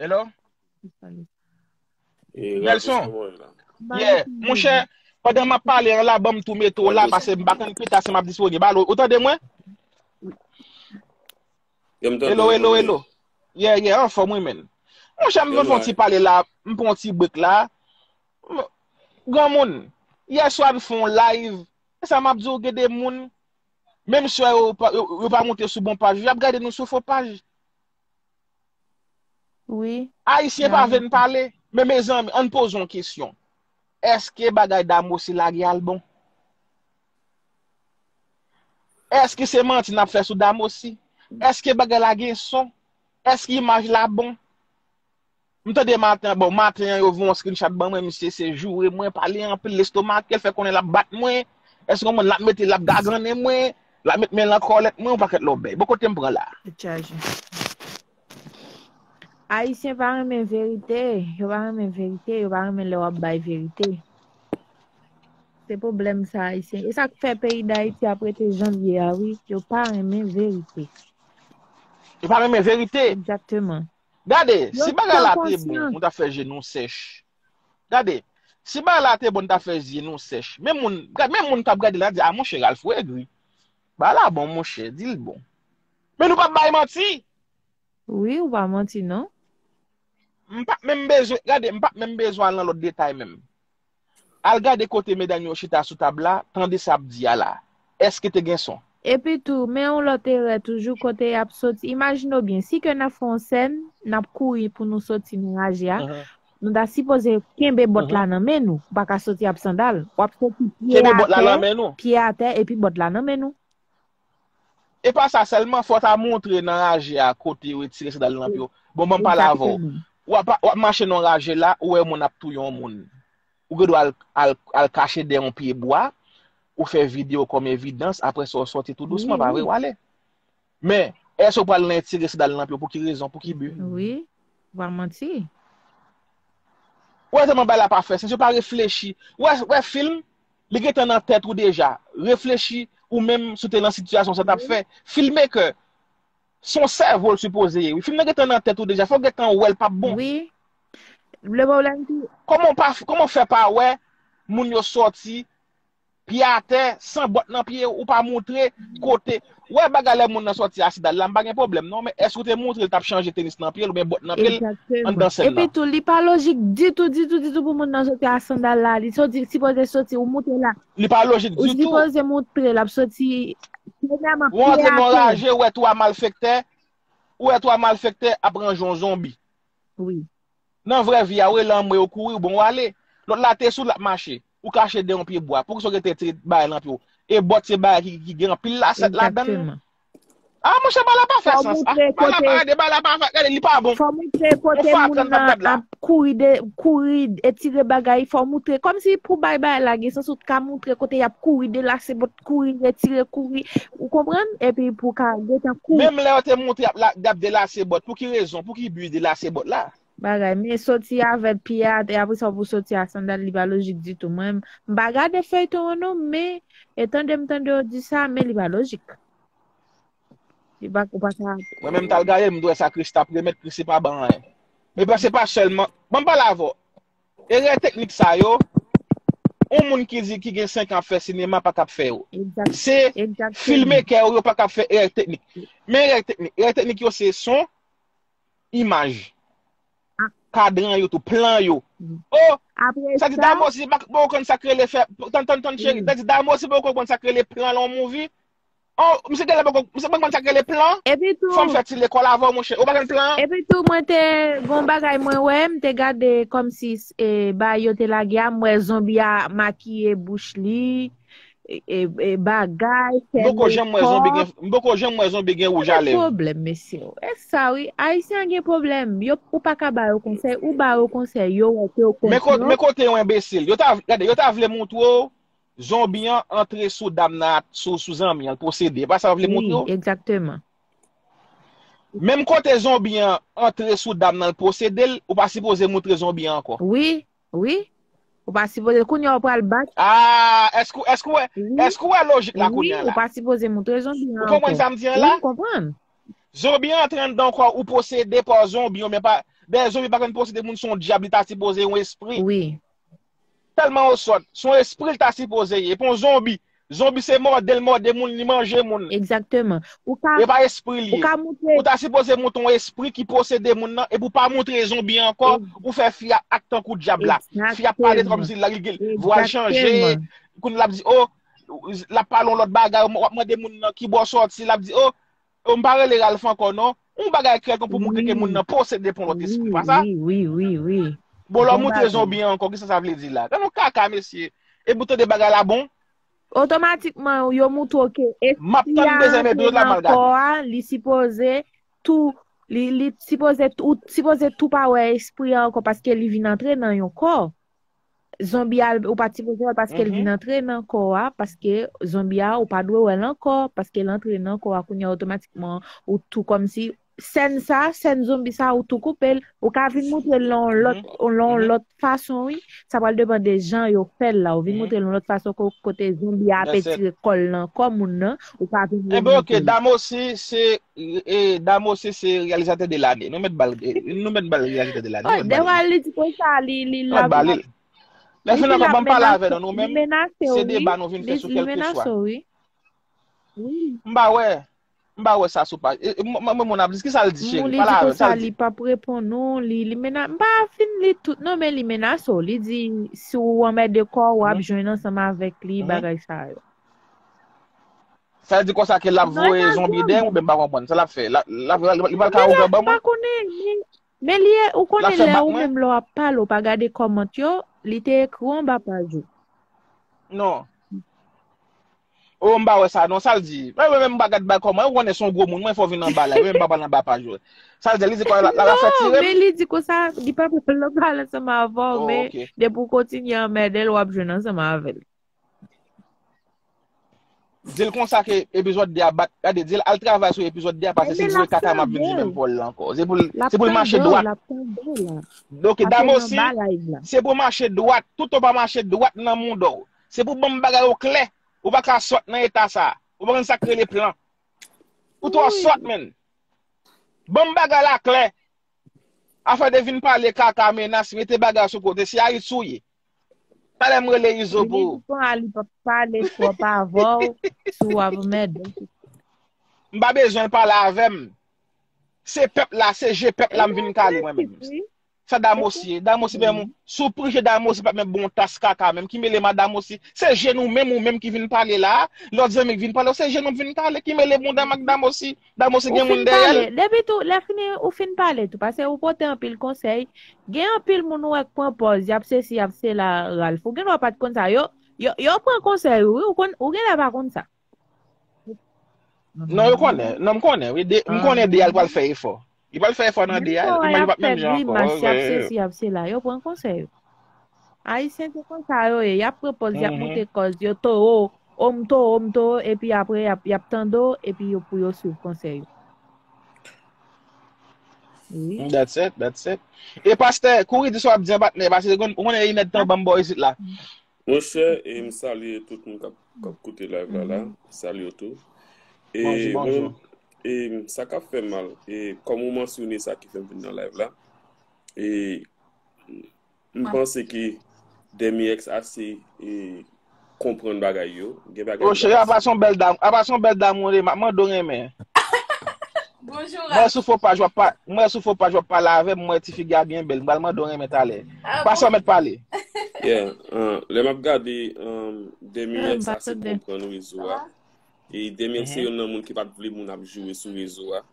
Hello? Nelson? Yeah, monchè, pandan m ap pale an la, ban m tou mete w la, paske m pa konn pita si m ap disponib. Alo, ou tande mwen? Hello, hello, hello. Yeah, yeah, anfòm wi, men. Monchè, m vin fè yon ti pale la, m pran yon ti break la. M- Granmoun, yè swa m fè yon live, e sa m ap di w, gen de moun, menm si yo pa, yo, yo pa monte sou bon paj, y ap gade nou sou fo paj. Wi. Ayisyen pa vle n pale. Men mezanmi, ann poze yon kesyon. Èske bagay Damosi lage a l bon? Èske se manti n ap fè sou Damosi? Èske bagay la gen son? Èske imaj la bon? M tande maten, bon, maten an, yo voye yon screenshot ban mwen, misye se joure mwen, pale anpil, lestomake l, fè konnen l ap bat mwen. Èske w konprann? L ap mete, l ap gagannen mwen, l ap met men l nan kòlèt mwen, yon pakèt lòbèy. Bon, kote m pran la? Tèt chaje. Ayisyen pa renmen verite, yo pa renmen verite, yo pa renmen lè w ap bay verite. Se pwoblèm sa, Ayisyen. E sa k fè peyi Dayiti ap rete jan l ye a, wi. Yo pa renmen verite. Yo pa renmen verite. Egzakteman. Gade, si bagay la te bon, nou ta fè je nou sèch. Gade, si bagay la te bon, nou ta fè je nou sèch. Men moun, gad, men moun k ap gade la di, a monchè, Ralph ou egri. Bagay la bon, monchè, di l bon. Men nou p ap bay manti. Wi, ou pa manti, non. M pa t menm bezwen, gade, m pa t menm bezwen al nan lòt detay menm. Al gade kote medam yo chita sou tab la, tande sa ap di a la. Èske te gen son? Epi tou, men yon lòt erè toujou kote y ap soti. Imajine w byen, si ke n ap fè yon sèn, n ap kouri pou nou soti nan raje a, nou ta sipoze kenbe bòt la nan men nou. Ou pa ka soti ap sandal. W ap soti pye atè, pye atè, epi bòt la nan men nou. E pa sa sèlman, fò w ta montre nan raje a kote yo retire sandal nan pye w. Bon, ban m pale avè w. W ap, w ap mache nan raje la, ou wè moun ap touye yon moun. Ou gen dwa al, al, al kache dèyè yon pye bwa, ou fè videyo kòm evidans, apre sa w sòti tou dousman, pa vre, w ale. Men, èske w pral nan retire sandal nan pye w? Pou ki rezon? Pou ki bi? Wi, w pa manti. Ou wè tèlman bagay la pa fè sans, yo pa reflechi. Ou wè, ou wè fim, li gentan nan tèt ou deja. Reflechi, ou menm, si w te nan sitiyasyon sa, w t ap fè. Filmmaker, se yon sèvo l sipoze ye. Wi, fim nan gentan nan tèt ou deja, fò w gentan wè l p ap bon. Wi. Le pwoblèm ki Kòman w pa, kòman w fè pa wè moun yo sòti pye atè, san bòt nan pye, ou pa montre kote. Ou wè bagay lè moun nan sòti a sandal la, m pa gen pwoblèm non, men èske w te montre l t ap chanje tenis nan pye l oubyen bòt nan pye l anndan sèn nan? Epi tou, li pa lojik ditou, ditou, ditou pou moun nan soti a sandal la. Li soti, sipoze soti, ou montre la. Li pa lojik ditou. Ou sipoze montre l ap soti, premyèman, pye atè. Ou antre nan raje, ou wè twa malfektè, ou wè twa malfektè ap ranje yon zonbi. Wi. Nan vrè vi a, ou rele anmwe, ou kouri, ou bon, ou ale. Lòt la te sou l ap mache. Ou kache dèyè yon pye bwa. Poukisa w rete tire bagay nan pye w? E bòt se bagay ki, ki gen anpil lasèt ladan l. Egzakteman. A, monchè, bagay la pa fè sans. A, bagay la pa, gade, bagay la pa fè, gade, li pa bon. Fò w montre kote moun nan ap kouri, de, kouri, etire bagay. Fò w montre. Kòmsi pou bay bagay la gen sans, ou t ka montre kote y ap kouri, delase bòt, kouri, retire, kouri. Ou konprann? Epi pou w ka gentan kouri. Menm lè yo te montre y ap la, y ap delase bòt, pou ki rezon? Pou ki bi delase bòt la? Bagay, men soti avè pye atè, apre sa w pou soti a sandal, li pa lojik ditou. Mwen, m pa gade feyton an non, men e tande m tande yo di sa, men li pa lojik. Li pa, ou pa ka. Mwen menm m t al gade l, m t wè sa Chris t ap remèt, Chris se pa ban anyen. Men pa, se pa sèlman, ban m pale avè w. Erè teknik sa yo, yon moun ki di, ki gen senk an ap fè sinema pa t ap fè yo. Se filmmaker yo pa t ap fè erè teknik. Men erè teknik, erè teknik yo se son, imaj. Kadran yo tou, plan yo. Oh, Sa di Damo si pa konn sa k rele fè, tann, tann, tann, cheri. Sa di Damo si pa konn sa k rele plan lan yon movie. Oh, misye genlè poko, misye poko konn sa k rele plan. Epi tou, fò m fè ti lekòl avè w, monchè. Ou pa konn plan? Epi tou, mwen te gon bagay mwen wè, m te gade kòmsi e, bagay yo te lage a, m wè zonbi a makiye bouch li, e, e, e, bagay, fè mekòp. M poko janm wè zonbi gen, m poko janm wè zonbi gen wouj a lèv. Pwoblèm, mesye. E sa, wi. Ayisyen gen pwoblèm. Yo, ou pa ka ba yo konsèy, ou ba yo konsèy, yo wè ke yo kont yo. Men kote yon enbesil. Yo ta, gade, yo ta vle montre w zonbi an antre sou dam nan, sou, sou zanmi an, l posede. E pa sa yo vle montre w? Wi, egzakteman. Menm kote zonbi an antre sou dam nan, l posede l, ou pa sipoze montre zonbi an ankò. Wi, wi. Ou pa sipoze, kounye a ou pral bat. Ah, èske, èske w wè, èske w wè lojik la kounye a la? Wi, ou pa sipoze montre zonbi an ankò. Ou konprann sa m di an la? Wi, m konprann. Zonbi an antre anndan kò ou, posede pa zonbi, ou men pa, dayè zonbi pa konn posede moun, se yon dyab, li ta sipoze yon espri. Wi. Tèlman w sòt. Se yon espri l ta sipoze ye. Epi yon zonbi. Zonbi se mòde l mòde moun, li manje moun. Egzakteman. Ou ka, e pa espri l ye. Ou ka montre. Ou ta sipoze montre yon espri ki posede moun nan, epi w pa montre zonbi an ankò, ou fè fi a ak tankou dyab la. Fi a pale kòmsi l, li gen vwa l chanje. Kounye l ap di, oh, l ap pale yon lòt bagay, w ap mande moun nan ki bò w sòti, l ap di, oh, Yo, m pa rele Ralph ankò non. Yon bagay kèlkonk pou montre ke moun nan posede pa yon lòt espri, pa sa? Wi, wi, wi, wi. Bon, lè w montre zonbi an ankò, kisa sa vle di la? Gad yon kaka, mesye. Epi w tande bagay la bon? Otomatikman, yo montre w ke espri a antre nan kò a, li sipoze tou, li, li sipoze tou, sipoze tou pa wè espri a ankò paske li vin antre nan yon kò. Zonbi a, ou pa t sipoze wè l paske l vin antre nan kò a, paske zonbi a, ou pa dwe wè l ankò, paske l antre nan kò a, kounye a otomatikman, ou tou kòmsi, sèn sa, sèn zonbi sa, ou tou koupe l, ou ka vin montre l nan yon lòt, nan yon lòt fason, wi. Sa pral depann de jan yo fè l la, ou vin montre l yon lòt fason ko-, kote zonbi a ap etire kò l nan kò moun nan, ou ka vin remonte l. Enben, ok, Damosi, se, e, Damosi, se reyalizatè de lane. Nou mèt ba l, e, nou mèt ba l reyalizatè de lane, nou mèt ba l. Dèfwa li di konsa, li, li la. Lè fini ankò, ban m pale avè nou, nou menm, se deba nou vin fè sou kèlkeswa. M pa wè, m pa wè sa sou paj. E, e, mwen, mwen, moun ap di, kisa l di, cheri? Pale avè m, sa l di. Li p ap reponn ou, li, li mena-, m pa fin li tout, non, men li menase w. Li di, si w anmède kò w, w ap jwenn ansanm avèk li, bagay sa yo. Sa vle di konsa ke l ap voye zonbi dèyè m oubyen m pa konprann? Sa l ap fè? L ap, l ap, li pral ka ouvè ban mwen? M pa konnen, men, men li, ou konnen lè ou menm lè w ap pale, ou pa gade kòmant yo, li te ekri anba paj ou. Non. Oh, m pa wè sa, non, sa l di? Mwen, mwen menm m pa gad bay kòmant, ou konnen se yon gwo moun, mwen fò vin anba la, mwen menm m pa pral anba paj ou. Sa l di, li di kwa, l ap fè tire m? Non, men li di konsa, li pa pral anba la ansanm avè w, men depi w kontinye anmède l, w ap jwenn ansanm avè l. Di l konsa ke epizòd de a bat, gade, di l al travay sou epizòd de a, paske si l voye kaka, m ap vin di menm pawòl la ankò. Se pou l, se pou l mache dwat. Ok, Damosi, se pou mache dwat, tout tan w pa mache dwat nan mouda w. Se pou ban m bagay yo klè, ou pa ka sòt nan eta sa. Ou pa konn sa k rele plan. Ou twò sòt, menn. Ban m bagay la klè. Afè de vin pale kaka, menas, mete bagay sou kote, se Ayiti ou ye. Talè m rele Izo pou ou. Li di konsa li p ap pale twòp avè w, si w ap anmède. M pa bezwen l pale avè m. Se pèp la, se je pèp la m vin kale mwen menm. Sa Damosi ye? Damosi menm, si w prije Damosi p ap menm bon tas kaka menm. Ki mele m a Damosi? Se je nou menm, ou menm ki vin pale la a. Lòt zanmi k vin pale, se je nou k vin kale. Ki mele bonda m ak Damosi? Damosi gen moun dèyè l. Depi tou, lè fini, ou fin pale tou, paske ou pote anpil konsèy. Gen anpil moun ou wè k pran pòz, y ap sesi, y ap sela, Ralph. Ou gen dwa pa t konn sa. Yo, yo, yo pran konsèy ou, wi, ou konn, ou genlè pa konn sa. Non, yo konnen. Non, m konnen, wi. De, m konnen de a l pral fè efò. Li pral fè efò nan de a, li p ap menm jan ankò. Y ap sesi, y ap sela. Yo pran konsèy ou. Ayisyen se konsa yo ye. Y ap pran pòz, y ap monte kòz yo, towo, o m towo, m towo, epi apre, y ap, y ap tande w, epi yo, pou yo swiv konsèy ou. Wi. That's it, that's it. E pastè, kouri di sa w ap di an patnè, paske ou konnen Inèdtan ban m bò isit la. Monchè, e m salye tout moun k ap, k ap koute live la, la. M salye w tou. E, bonjou, bonjou. E, sa k ap fè mal, e, kòm ou mansyone sa ki fè m vin nan live la, e, m panse ke Demi X ase, e, konprann bagay yo. Gen bagay. Oh, cheri, apa se yon bèl dam, apa se yon bèl dam ou ye, m ap mande w renmen. Bonjou, Ralph. Mwen sou fo paj w ap pa, mwen sou fo paj w ap pale avè m, mwen ti figi a byen bèl. M pral mande w renmen talè. Pase w mèt pale. Yeah, uh, lè m ap gade um, Demi X ase konprann rezo a. E Demi X se youn nan moun ki pa t vle moun ap joure sou rezo a.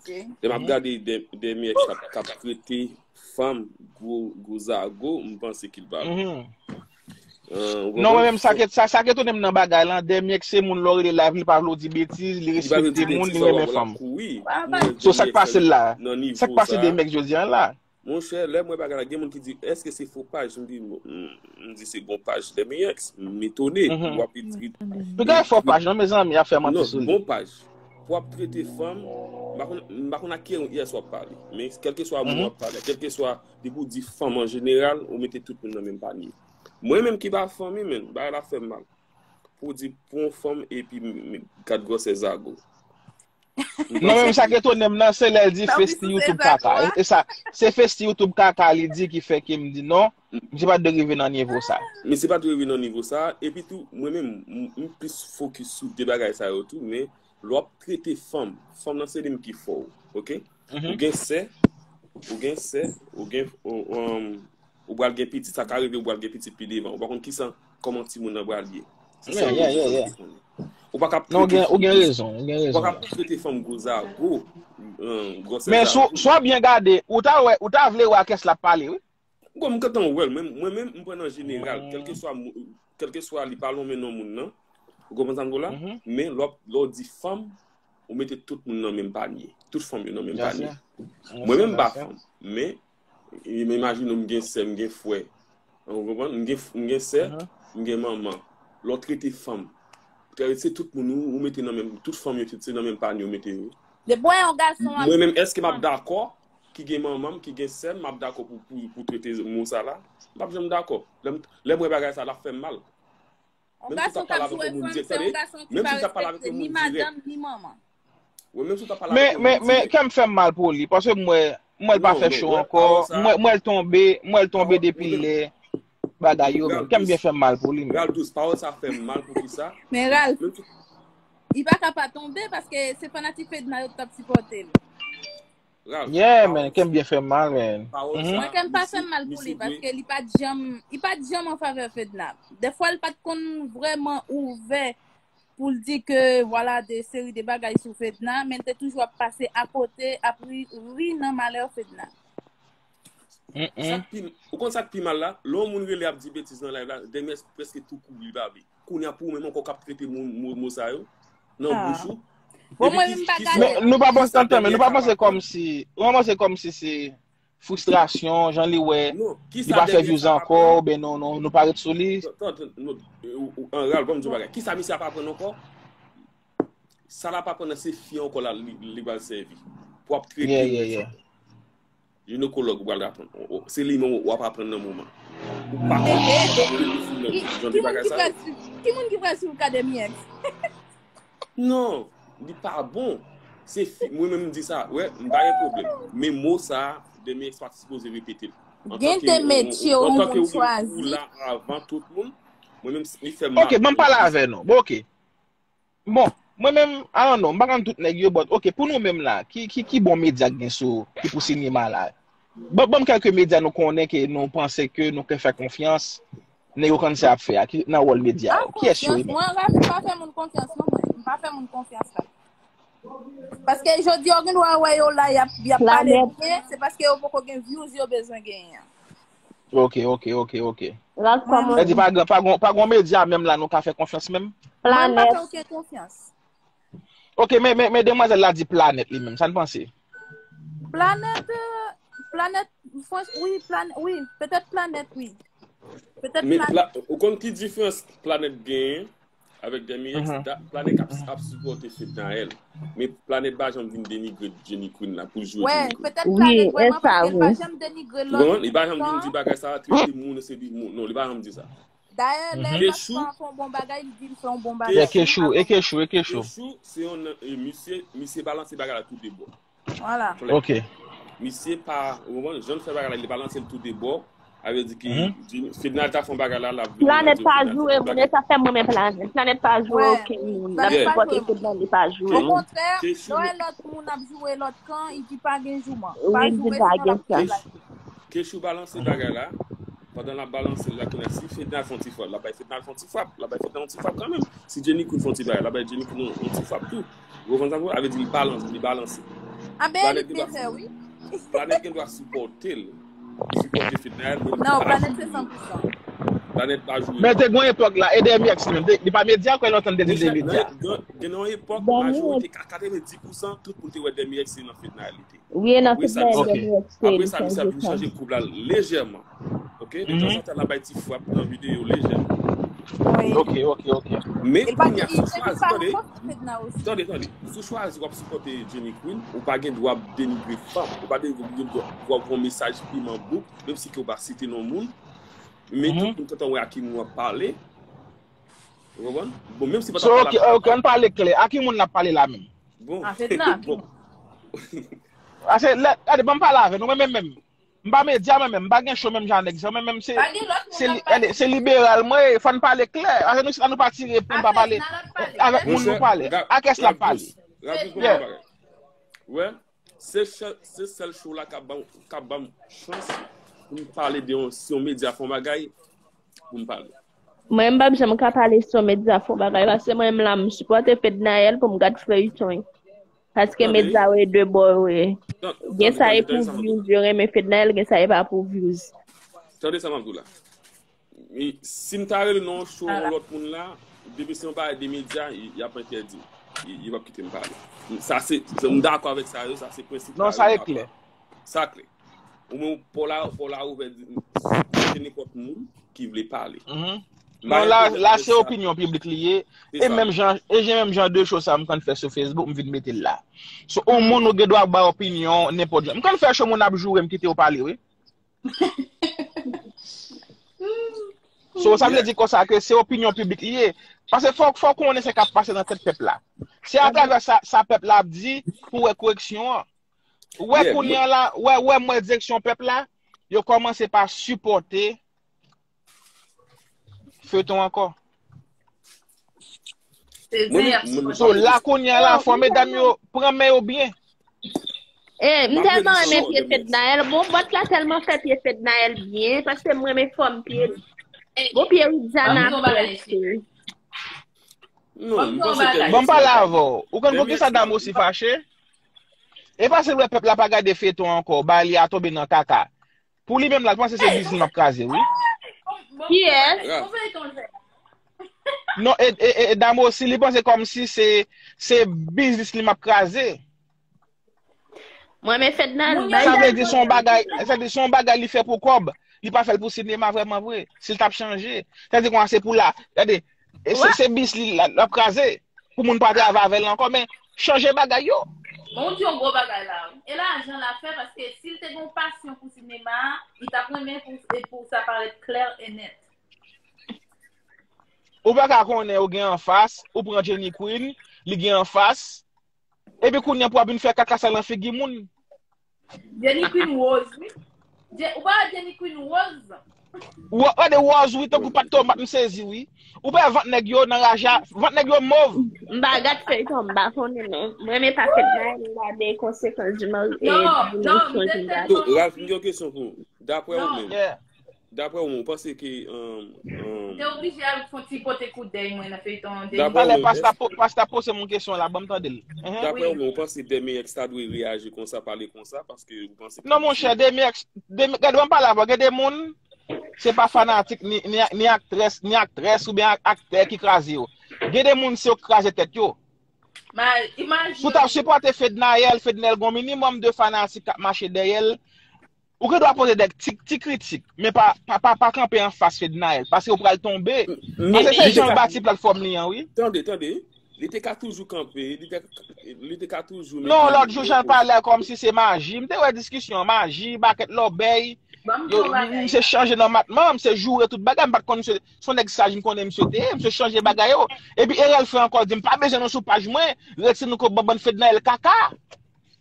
Lè m ap gade Demi X k ap trete fanm gwo zago, m panse ki l pa bon. Non, mwen menm, sa k sa, sa k etone m nan bagay lan, Demi X se moun lè w rele live, li pa vle w di betiz, li respekte moun, li renmen fanm. So, sa k pase l la? Sa k pase Demi X jodi a la? Monchè, lè m wè bagay la, gen moun ki di, èske se fo paj? M di, m di se bon paj Demi X. M etone. W ap etri. Piga fo paj, non, mezanmi, y ap fè manti sou li. Bon paj. Pou w ap trete fanm, m pa konn ak ki yès w ap pale. Men kèlkeswa moun w ap pale, kèlkeswa depi w di fanm an jeneral, ou mete tout moun nan menm panye. Mwen menm ki pa fanmi, men, bagay la fè m mal. Pou w di pou yon fanm epi gad gwosè zago. Non, men sa k etone m nan, se lè l di festi YouTube kaka. E sa, se festi YouTube kaka li di ki fè ke m di non, misye pa t dwe rive nan nivo sa. Misye pa t dwe rive nan nivo sa. Epi tou, mwen menm, m plis fokis sou de bagay sa yo tou, men lè w ap trete fanm, fanm nan se li menm ki fè w, oke? Ou gen sè, ou gen sè, ou gen, ou pral gen pitit, sa ka rive ou pral gen pitit pi devan. Ou pa konn kisa, kòman timoun nan pral ye. Se sa yo bezwen konnen. Ou pa ka ap trete fanm. Ou gen rezon, ou gen rezon. Ou pa ka ap trete fanm gwo zago, gwosè zago. Men si w byen gade, ou ta wè, ou ta vle wè a kiyès l ap pale, wi. Bon, m gentan wè l, men mwen menm, m pran nan jeneral, kèlkeswa, kèlkeswa li pa lonmen non moun nan, ou konprann sa m di w la? Men lè w di fanm, ou mete tout moun nan menm panye. Tout fanm yo nan menm panye. Mwen menm m pa fanm, men imajine w m gen sè, m gen frè. Ou konprann? M gen, m gen sè, m gen manman. Lè w trete fanm, se tout moun ou, ou mete nan menm, tout fanm yo se nan menm panye ou mete yo. Depi w wè yon gason ap. Mwen menm, èske m ap dakò ki gen manman m, ki gen sè m, m ap dakò pou, pou, pou trete mo sa la? M p ap janm dakò. Lè m, lè m wè bagay sa, l ap fè m mal. Yon gason k ap joure fanm, se yon gason ki pa respekte ni madanm, ni manman. Men, men, men, kè m fè m mal pou li, paske m wè, m wè l pa fè cho ankò, m wè, m wè l tonbe, m wè l tonbe depi lè bagay yo, men kè m byen fè m mal pou li, men. Ralph Douce, pawòl sa fè m mal pou kisa? Men Ralph, li pa ka pa tonbe, paske se fanatik Fedna yo t ap sipòte l. Yeah, men, kè m byen fè m mal, men. Mwen, kè m pa fè m mal pou li, paske li pa t janm, li pa t janm an favè Fedna. Dèfwa, l pa t konn vrèman ouvè pou l di ke, vwala, de seri de bagay sou Fedna, men l te toujou ap pase akote, ap ri, ri nan malè Fedna. Sa k pi, ou konn sa k pi mal la? Lè yon moun rele ap di betiz nan live la, Demi X prèske tou kouri, li pa vle. Kounye a pou ou menm ankò k ap trete moun mo, mo sa yo nan bouch ou. Bon, mwen menm m pa gade. Men nou pa panse antann, men nou pa panse kòmsi, nou pa panse kòmsi se fristrasyon, jan li wè li pa fè views ankò, oubyen nou, nou, nou pa ret sou li. An reyèl, ban m di yon bagay. Kisa misye ap aprann ankò? Sa l ap aprann nan se fi ankò la li, li pral sèvi pou ap trete moun sa. Jinekològ ou pral aprann. Se li menm w ap aprann nan moman. Ou pa konn jan de bagay sa yo. Ki moun ki pral swiv ka Demi X? Non, li pa bon. Se fi, mwen menm m di sa, wè, m pa gen pwoblèm. Men mo sa, Demi X pa t sipoze repete l. Gen de metye yon moun chwazi. Antanke ou la avan tout moun, mwen menm li fè m mal. Ok, ban m pale avè nou. Bon, ok. Bon, mwen menm, I don't know, m pa konn tout nèg yo, but ok, pou nou menm la, ki, ki, ki bon medya k gen sou, ki pou sinema la? Ban, ban m kèlke medya nou konnen ke nou panse ke nou ka fè konfyans, nèg yo konn sa y ap fè a, ki nan wòl medya yo. Kiyès yo ye menm? Mwen, Ralph, m pa fè moun konfyans non, mwen. M pa fè moun konfyans la. Paske jodi a, ou gen dwa wè yo la, y ap, y ap pale byen, se paske yo poko gen views yo bezwen genyen an. Ok, ok, ok, ok. Sa di pa gen, pa gen, pa gen medya menm la nou ka fè konfyans menm? Mwen pa fè okenn konfyans. Ok, men, men, men demwazèl la di Planèt li menm, sa n panse? Planèt, euh, Planèt, franch, wi, Planèt, wi, petèt Planèt, wi. Petèt Planèt. Ou konn ki diferans Planèt genyen? Avèk Demi X, Planèt ap, ap sipòte Fednaelle. Men Planèt pa janm vin denigre Jenny Queen la pou l joure Jenny Queen. Wè, petèt Planèt vrèman, paske l pa janm denigre lòt moun. Ou konprann? Li pa janm vin di bagay sa, trete moun se di moun. Non, li pa janm di sa. Dayè, lè Maspa fè yon bon bagay, li di l fè yon bon bagay. E Kechou, e Kechou, e Kechou. Kechou, se yon, e misye, misye balanse bagay la tou de bò. Vwala. Klè. Ok. Misye pa, ou konprann, jan l fè bagay la, li balanse l tou de bò. Sa vle di ki Fednaelle ta fè yon bagay la, l ap vini. Planèt pa joure moun, e sa fè m renmen Planèt. Planèt pa joure okenn moun. L ap sipòte Fednaelle, li pa joure. Okontrè, lè w wè lòt moun ap joure lòt kan, li di pa gen jouman. Pa joure, sinon l ap joure. Kechou balanse bagay la. Pandan l ap balanse l la, kounye a, si Fednaelle fè yon ti frap, l ap bay Fednaelle fè yon ti frap, l ap bay Fednaelle yon ti frap kanmenm. Si Jenny Queen fè yon ti bagay, l ap bay Jenny Queen yon, yon ti frap tou. Ou konprann sa m di w? Sa vle di li balanse, li balanse. Planèt gen dwa, Planèt gen dwa sipòte l. Li sipòte Fednaelle, men li pa joure. Planèt pa joure. Men te gen yon epòk la, e Demi X li menm, li pa medya, kwè lontan li te di li medya. Gen, gen yon epòk, majorite, katrevenndis pousan, tout moun te wè Demi X se nan Fednaelle li te. Wi, e nan Fednaelle Demi X te. Apre sa, misye ap vin chanje koub la lejèman. Ok? De tanzantan, l ap bay ti frap nan videyo lejèman. Ok, ok, ok. Men kounye a, si w chwazi, tande, tande, tande. Si w chwazi w ap sipòte Jenny Queen, ou pa gen dwa ap denigre fanm. Ou pa gen dwa ap voye yon mesaj piman bouk, menm si ke w pa site non moun. Men tout moun kontan wè a ki moun w ap pale. Ou konprann? Bon, menm si pa ta pale. Ok, ok, ann pale klè. A ki moun n ap pale la menm? Bon, bon. Ase, lè, gade, ban m pale avè nou, mwen menm menm. M pa medya mwen menm, m pa gen cho menm jan nèg sa. Mwen menm se, se li, gade, se liberal mwen ye, fò n pale klè. Ase nou, nou pa tire pou n pa pale. Avèk moun nou pale. A kès l ap pale? Wè, se sèl, se sèl show la k ap ban, k ap ban m chans pou m pale de yon, si yon medya fè yon bagay, pou m pale. Mwen, m p ap janm ka pale si yon medya fè yon bagay, paske mwen menm la, m sipòte Fednaelle pou m gad feyton. Paske medya yo e de bò yo ye. Gen sa e pou views, yo renmen Fednaelle, gen sa e pa pou views. Tande sa m ap di w la. Si m ta rele nan yon show yon lòt moun la, depi se yon bagay de medya, y ap entèdi m. Y ap kite m pale. Sa se, m dakò avèk sa yo, sa se prensip. Non, sa e klè. Sa klè. Ou menm, pa w la, pa w la ouvè sipòte nenpòt moun ki vle pale. Non, la, la se opinyon piblik li ye. E menm jan, e jan, menm jan de show sa m konn fè sou Facebook, m vin mete l la. So, yon moun ou gen dwa bay opinyon nenpòt jan. M konn fè show moun ap joure m kite yo pale, wi. So, sa vle di konsa ke se opinyon piblik li ye. Paske fò, fò w konnen sa k ap pase nan tèt pèp la. Se atravè sa, sa pèp la ap di pou wè koreksyon an. Ou wè kounye a la, wè, wè m wè direksyon pèp la, yo kòmanse pa sipòte feyton ankò. So, la kounye a la, fò medam yo pran men yo byen. Eh, m tèlman renmen pye Fednaelle. Bon, bòt la tèlman fè pye Fednaelle byen, paske m renmen fòm pye l. Bon, pye Widiana ap prèske. Bon, m pale avè w. Ou konn poukisa Damosi fache? E paske l wè pèp la pa gade feyton ankò, bagay li a tonbe nan kaka. Pou li menm la, l panse se biznis m ap kraze, wi. Kiyès? Non, e, e, e, e Damosi, li panse kòmsi se, se biznis li m ap kraze. Mwen, men Fednaelle, sa vle di se yon bagay, sa vle di se yon bagay li fè pou kòb. Li pa fè l pou sinema vrèman vre. Si l t ap chanje. Sa vle di konsa se pou la. Gade, e se, se bis li l ap kraze. Pou moun pa travay avè l ankò, men chanje bagay yo. Bon, ou di yon gwo bagay la, wi. E lajan l ap fè, paske si l te gen yon pasyon pou sinema a, li t ap renmen pou, e pou sa parèt klè e nèt. Ou pa ka konnen ou gen anfas, ou pran Jenny Queen, li gen anfas, epi kounye a pou w ap vin fè kaka sa nan figi moun. Jenny Queen Rose, wi. Je-, ou pa wè Jenny Queen Rose? Ou wè de Rose, wi, tankou pat tomat, m sezi, wi. Ou pa wè vant nèg yo nan raja, vant nèg yo mov. M pa gad feyton, m pa konnen, non. Mwen, men pa fèt la, m gade konsekans di mari, e, di mensonj m gade. So, Ralph, m gen yon kesyon pou ou. Daprè ou menm, daprè ou menm, ou panse ke, um, um, te oblije al fè yon ti pote kout dèy mwen nan feyton an. Daprè ou menm, pasta po-, pasta poze m yon kesyon la, ban m tande l. Daprè ou menm, ou panse Demi X ta dwe reyaji konsa, pale konsa, paske ou panse ke... Non, monchè, Demi X, Demi, gade, ban m pale avè w, gen de moun, se pa fanatik, ni, ni, ni aktrès, ni aktrès oubyen ak-, aktè ki kraze yo. Gen de moun, se yo k kraze tèt yo. Si w t ap sipòte Fednaelle, Fednaelle gen yon minimòm de fanatik k ap mache dèyè l, ou gen dwa poze de ti, ti kritik, men pa, pa, pa, pa kanpe anfas Fednaelle, paske ou pral tonbe. Paske se jan l bati platfòm li an, wi. Tande, tande. Li te ka toujou kanpe, li te, li te ka toujou... Non, lòt jou, jan l pale a kòmsi se maji. M te wè diskisyon an, maji, bakèt lòbèy. Yo, misye chanje nan matman, misye joure tout bagay. M pa t konn misye, se yon nèg saj m konnen misye te ye, misye chanje bagay yo. Epi erè l fè ankò, di m pa bezwen nou sou paj mwen, retire nou kot bann, bann Fednaelle kaka.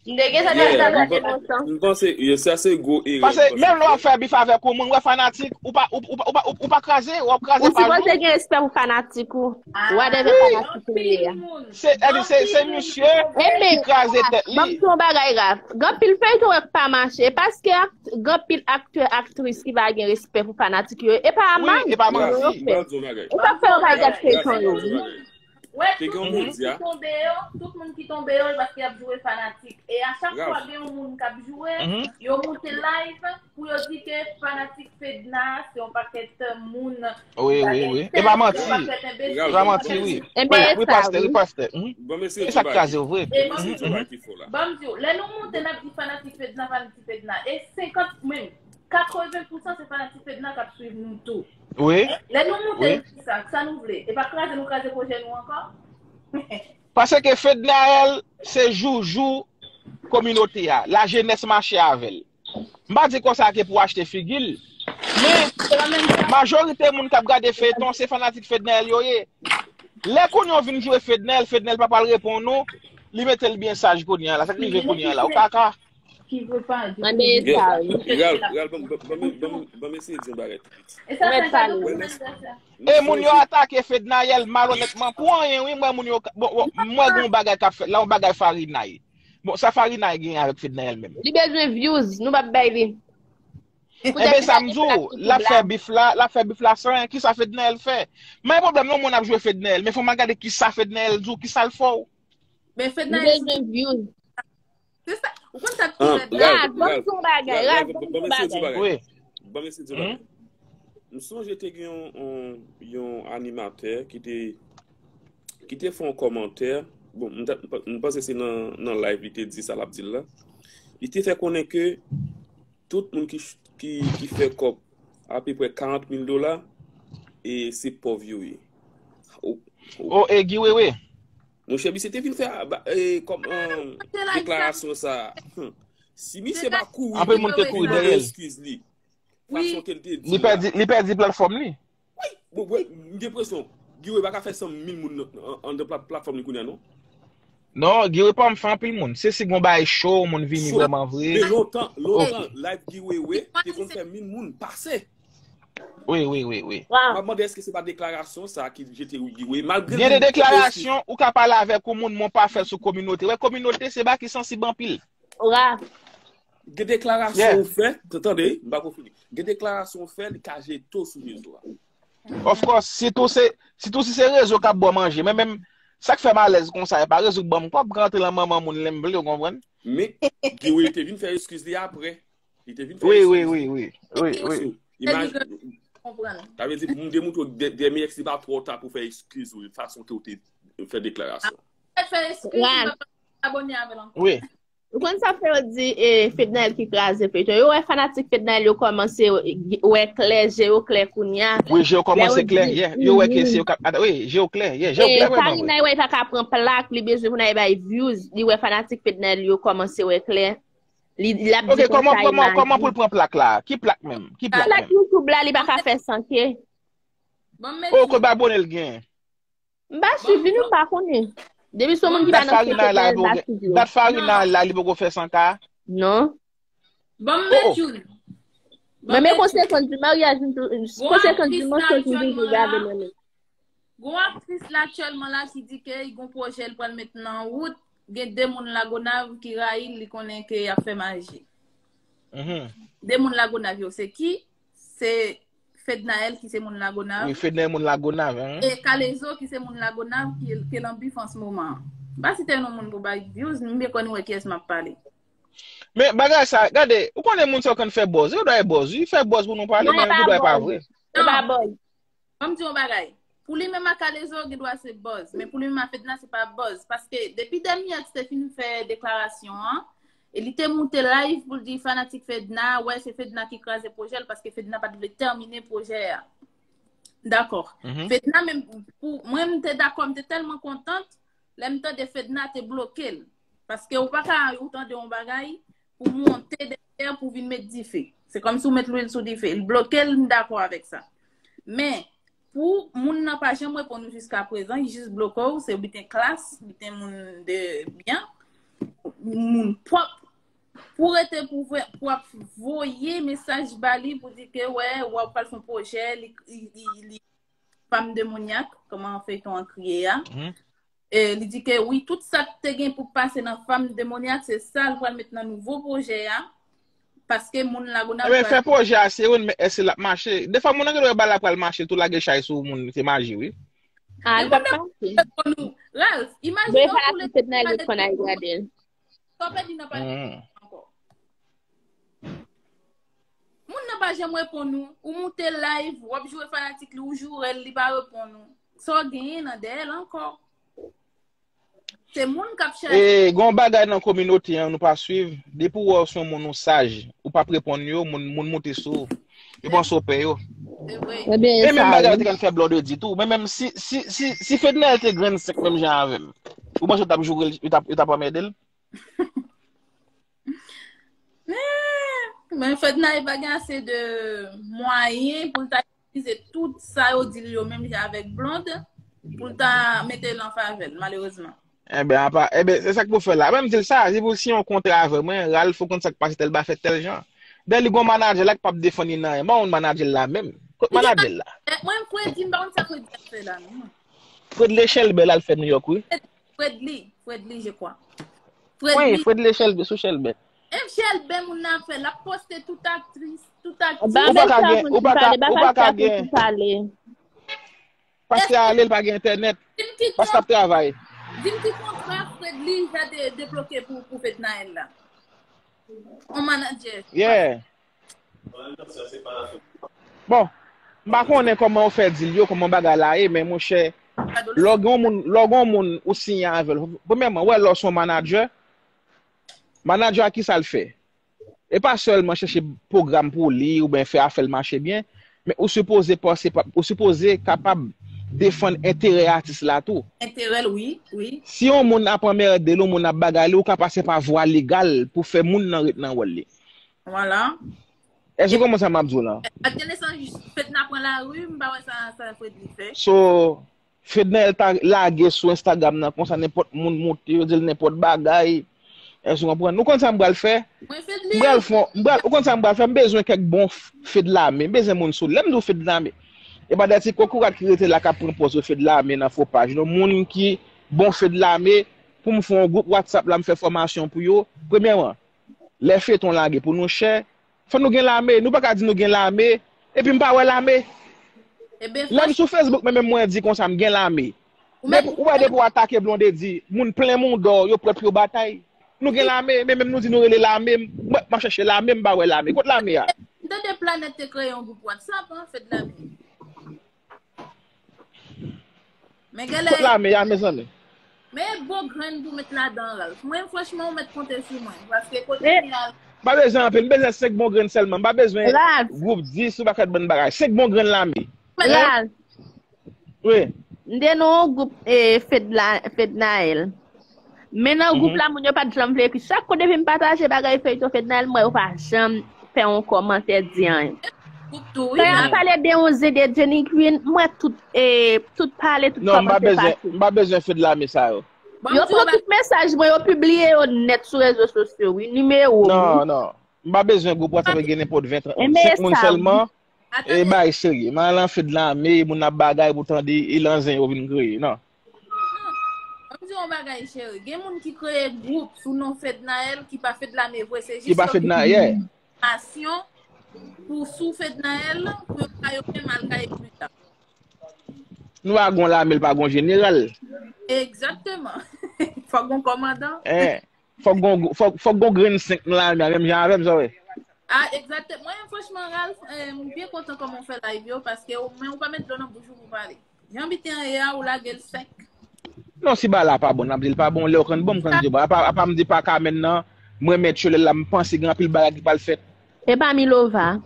M te gen sa nan Yeah, sa m nan pa- demontan. m panse, yeah, sa se gwo erè. Paske M menm lè w panse ap fè bif avèk yon moun, w wè fanatik, ou pa, ou, ou, ou, ou, ou pa kraze, w ap Ou kraze pa jou. Sipoze gen respè pou fanatik ou. Whatever fanatik ou ye a. Se, se, se misye ki kraze tèt Ban m li. di yon bagay, Raf. Gen anpil feyton k pa mache. E paske ak- gen anpil aktè, aktris ki pa gen respè pou fanatik yo. E pa Wi, manti e pa yo manti. fè. Ban di yon bagay. E sa k fè yo pa Raf, gad Raf, feyton ban yo. di yon bagay. Wè, Te tout gen yon moun moun ki di a. Tonbe yo, tout moun ki tonbe yo, se paske y ap jwe fanatik. E a chak Raf. Fwa gen yon moun k ap jwe, Mhm. Yo monte live pou yo di ke fanatik Fedna se yon pakèt moun Wi, wi, wi. E pa manti. Yon pakèt enbesil. E pa manti, wi. Enben, Wi, sa, pastè, wi. Wi, pastè. Mhm. Ban m eseye E di sa yon k kraze bagay. w vre. E Ban m eseye di yon bagay ki fò la. Ban m di w, lè nou monte n ap di fanatik Fedna, fanatik Fedna, e senkant, menm, katreven pousan se fanatik Fedna k ap swiv nou tou. Wi. Lè nou monte Wi. Nou di sa, sa nou vle. E pa kraze nou kraze pwojè nou ankò? Paske Fednaelle se joujou kominote a. Lajenès mache avè l. M pa di konsa ke pou achte figi l. Men, majorite moun k ap gade feyton, se fanatik Fednaelle yo ye. Lè kounye a w vin jwe Fednaelle, Fednaelle pa pral reponn ou, li mete l byen saj kounye a la. Sa k rive kounye a la? Ou kaka. Ki vle pa di. Mande sa, wi. Egal, egal, ban m- ban m- ban m- ban m- ban m eseye di yon bagay tou piti. E sa Mèt fè pale. gade moun nan sa. E moun yo atake Fednaelle malonètman. Pou anyen, wi, m wè moun yo. Bon, bon, m wè gen yon bagay k ap fèt la, yon bagay Farinay. Bon, sa Farinay gen avèk Fednaelle menm? Li bezwen views, nou p ap bay li. Enben, sa m di w, l ap fè bif la, l ap fè bif la san anyen. Kisa Fednaelle fè? Men pwoblèm nan, moun ap jwe Fednaelle. Men fò m al gade kisa Fednaelle di w, kisa l fè w. Men Li Fednaelle, bezwen views. Se sa. Ou konn sa k Ah, pi rèd la? Ralph, Ralph, ban m Ralph, di yon bagay. Ralph, Ralph, Ralph, ban m ban di m yon eseye di yon bagay. bagay. Wi. Ban m eseye di yon bagay. M sonje te gen yon, yon, yon animatè ki te ki te fè yon kòmantè. Bon, m ta- m pa- m panse se nan, nan live li te di sa l ap di l la. Li te fè konnen ke tout moun ki, ch- ki, ki fè kòb apeprè karant mil dola, e se pòv yo ye. O- O, e Guy Wewe. Monchè, misye te vin fè a- ba- e, kòm, um, deklarasyon sa. Hmm. Si misye pa kouri Anpil moun te kouri mande dèyè l. Eskiz li. Fason ke l te di Li pèdi, li pèdi platfòm li. Bon, bon, m gen enpresyon Guy Wewe pa ka fè san mil moun nan- an- anndan plat- platfòm li kounye a, non? Non, Guy Wewe pa fè anpil moun. Se si gon bagay cho, moun vini Cho. Vrèman vre. Men lontan, lontan, live Guy Wewe te konn fè mil moun pase. Wi, wi, wi, wi. M ap mande èske se pa deklarasyon sa ki jete Guy Wewe, malgre Gen de deklarasyon, ou ka pale avèk yon moun, men w pa fè l sou kominote. Wè, kominote, se bagay ki sansib anpil. Ralph. Gen deklarasyon ou fè, t- tande, m pa ko fini. Gen deklarasyon ou fè, li ka jete w sou rezo a. Of course, sitou se, sitou si se rezo k ap ba w manje. Men menm, sa k fè m alèz konsa, e pa rezo k ban m kòb, m ka rantre nan manman moun lè m vle, ou konprann? Men, Guy Wewe te vin fè eskiz li apre. Li te vin fè Wi, eskiz wi, li. wi, wi, wi, wi. So, imaj- Konprann. Sa vle di, pou m demontre w, de- dèmi èks li pa twò ta pou fè eskiz ou, fason ke w te fè deklarasyon. Fè eskiz, Ralph. Abone avè l ankò. Wi. Ou konn sa fè yo di e, Fednaelle ki kraze feyton. Yo wè fanatik Fednaelle yo kòmanse wè klè, je yo klè kounye a. Wi, je yo kòmanse Lè yo klè, di- yeah. Yo wè ke Mhm. se yo k ap. Wi, je yo klè, yeah. Je yo E klè vrèman. Farinay wè pa ka pran plak, li bezwen pou n al bay views, li wè fanatik Fednaelle yo kòmanse wè klè. Li, li ap Ok, di kòman, konsa kòman, kòman imaj. Pou l pran plak la? Ki plak menm? Ki plak Plak menm? YouTube la, li pa ka fè san ke. Ban m met Oh, konbyen abone l gen? M pa swiv li, nou pa konnen. Depi se yon moun ki pa Dat nan Farinay la, kominote, m pa swiv yo. Dat Farinay la, li poko fè san K? Non. Ban m Oh, met oh. youn. Mwen men konsekans di maryaj, m tou- konsekans di mansonj, m toujou gade mwen menm. Gon aktris la aktyèlman la ki di ke gon pwojè l pral met nan wout. Gen de moun Lagonav ki rayi l, li konnen ke y ap fè maji. Mhm. De moun Lagonav yo se ki? Se Fednaelle ki se moun Lagonav. Wi, Fednaelle moun Lagonav, hein? E Kalezo ki se moun Lagonav ki, ki nan bif an se moman. M pa site non moun pou bay views, m byen kwè nou wè kiyès m ap pale. Men bagay sa, gade, ou konnen moun sa yo konn fè buzz. Yo dwe buzz, wi, fè buzz pou nou pale, men yo dwe pa vre. Se pa buzz. Ban m di yon bagay. Pou li menm ak Kalezo, gen dwa se buzz. Men pou li menm ak Fedna, se pa buzz. Paske depi Dèmi Èks te fin fè deklarasyon an, e li te moute live pou l di fanatik Fedna, wè, se Fedna ki kraze pwojè l, paske Fedna pa t vle tèmine pwojè a. Dakò. Fedna menm, pou mwen, m te dakò, m te tèlman kontan, lè m tande Fedna te bloke l. Paske ou pa ka ou tande yon bagay pou monte dèyè pou vin met dife. Se kòmsi ou met lwil sou dife. L bloke l, m dakò avèk sa. Men, pou moun nan pa janm reponn ou jiska prezan, li jis bloke w, se biten klas, biten moun de byen. moun pwòp, pou rete pou, vwe- pou ap voye mesaj ba li pou di ke wè, w ap pral fè yon pwojè, li, li, li, li fanm demonyak, kòman feyton an kriye a. E, li di ke wi, tout sa k te gen pou pase nan fanm demonyak, se sa l pral met nan nouvo pwojè a. Paske moun Lagonav Ebyen, fè pral pwojè a, se youn, men èske l ap mache? Defwa, moun nan gen dwa ba l ap pral mache, tou lage chay sou moun, se maji, wi. Ah, li pap mache. Ralph, imajine w tou le de pa de konn al gade l. Sa w pèdi nan pale ankò. Moun nan pa janm reponn ou. Ou moute live, w ap joure fanatik li, ou joure l, li pa reponn ou. Sa w genyen nan dèyè l ankò? Se moun k ap chache. E, gon bagay nan kominote an nou pa swiv. Depi w wè w se yon moun ou saj, ou p ap reponn yo, moun, moun moute sou ou. Yo panse w pè yo. Se vre. Ebyen, e menm bagay la te konn fè Blondedy tou. Men menm si, si, si, si Fednaelle te grenn senk menm jan avè m, ou panse yo t ap joure l, yo t ap, yo t ap anmède l? Men Fednaelle pa gen ase de mwayen pou l ta itilize tout sa yo di l yo menm jan avèk Blonde, pou l ta mete l an favè l, malerezman. Ebyen, apa, ebyen, se sa k pou fè la. Menm di l sa, si pou si yon kontra avè mwen, Ralph, ou konn sa k pase, tèl bagay fèt tèl jan. Dayè, li gon manadjè la k p ap defann li nan anyen. Ban yon manadjè la menm. Kot manadjè la? Mwen, Fredly, m pa konn sa Fredly ap fè la, non. Fredly Chelbè l al fè New York, wi. Fredly, Fredly, je crois. Wi, Fredly Chelbè, sou Chelbè. Menm Chelbè, moun nan ap fè, l ap poste tout aktris, tout aktris. Ou pa ka gen, ou pa ka, ou pa ka gen. Pastè ale, l pa gen entènèt. Pastè ap travay. Di m ki kontra Fredly ja de, debloke pou, pou Fednaelle la. On manadjè. Yeah. Bon, m pa konnen kòman yo fè di l yo, kòman bagay la ye, men monchè, lè w gen yon moun, lè w gen yon moun ou siyen avè l, premyèman, wè lè w se yon manadjè, manadjè a ki sa l fè? E pa sèlman chèche pwogram pou li oubyen fè afè l mache byen, men ou sipoze panse pa, ou sipoze kapab defann enterè atis la tou. Enterè l, wi, wi. Si yon moun ap anmède l, yon moun ap bagay li, ou ka pase pa vwa legal pou fè moun nan ret nan wòl li. Vwala. Èske w konprann sa m ap di w la? Ak gen lesanj, Fedna pran lari, m pa wè sa, sa Fredly fè. So, Fednaelle ta lage sou Instagram nan konsa, nenpòt moun moute, yo di l nenpòt bagay. Èske w konprann? Ou konn sa m pral fè? M pral fè, m pral, ou konn sa m pral fè? M bezwen kèk bon f- Fedlame, m bezwen moun solid. Lè m di w Fedlame, e pa de ti kokorat ki rete la k ap pran pòz yo Fedlame nan fo paj. Non, moun ki bon Fedlame, pou m fè yon gwoup WhatsApp la, m fè fòmasyon pou yo. Premyèman, lè feyton lage pou nou chè, fò nou gen lame. Nou pa ka di nou gen lame, epi m pa wè lame. Lè m sou Facebook, men menm mwen di konsa m gen lame. Depi, ou wè depi w atake Blondedy, moun plen mouda w, yo prè pou yo batay. Nou gen lame, men menm nou di nou rele lame, m, m ap chèche lame, m pa wè lame. Kot lame a? M tande Planèt te kreye yon gwoup WhatsApp, an, Fedlame. Men genlè. Kot lame a, mezanmi? Men bon grenn pou met ladan, Ralph. Mwen, franchman, ou mèt konte sou mwen. Paske kote m ye a la. M pa bezwen anpil, m bezwen senk bon grenn sèlman. M pa bezwen gwoup dis ou pakèt bann bagay. Senk bon grenn lame. Ralph. Wi. M te nan yon gwoup, e, Fedla, Fednaelle. Men nan gwoup la, moun yo pa t janm vle ekri. Chak kote m pataje bagay feyton Fednaelle, m wè yo pa janm fè yon kòmantè, di anyen. Kan y ap pale de yon zen de Jenny Queen, m wè tout, e, tout pale, tout kòmantè pase. Non, m pa bezwen, m pa bezwen Fedlame sa yo. Yo pran tout mesaj mwen, yo pibliye yo nèt sou rezo sosyo, wi, nimewo m, wi. Non, non. M pa bezwen gwoup WhatsApp ki gen nenpòt ven, trant moun, senk moun sèlman. E bay serye. M al nan Fedlame, moun ap bagay pou tande, e lan zen yo vin kreye. Non. Ban m di yon bagay, cheri. Gen moun ki kreye gwoup sou non Fednaelle, ki pa Fedlame vre, se jis yo gen enfòmasyon pou sou Fednaelle, pou yo ka yo menm al ka ekri la. Nou pa gon lame, l pa gon jeneral. Egzakteman. Fòk gon kòmandan. Fòk gon, fòk, fòk gon grenn senk nan lame a, menm jan avè m, sa w wè. Ah, egzakte. Mwen, franchman, Ralph, eh, m byen kontan kòman w fè live yo, paske ou, men ou pa met dlo nan bouch ou pou pale. Jan biten an ye a, ou lage l sèk. Non, si bagay la pa bon, n ap di l pa bon. Lè yo konn bon, m konn di yo bon. Apa, apa m di pa Carmen nan, mwen mèt yo lè la, m panse gen anpil bagay ki pral fèt. E pa Milova?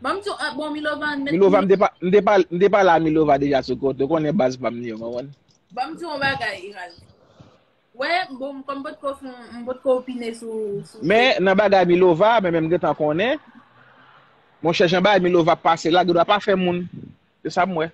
Ban m di w, ah, bon, Milova, an met Milova, m te pa, m te pa, m te pale a Milova deja sou kote. Ou konnen baz pa m li yo, konprann? Ban m di w yon bagay, Ralph. Wè, bon, kòm m potko fè, m potko opine sou, sou. Men, nan bagay Milova, men menm gentan konnen, monchè, jan bagay Milova ap pase la, gen dwa pa fè moun. Se sa m wè.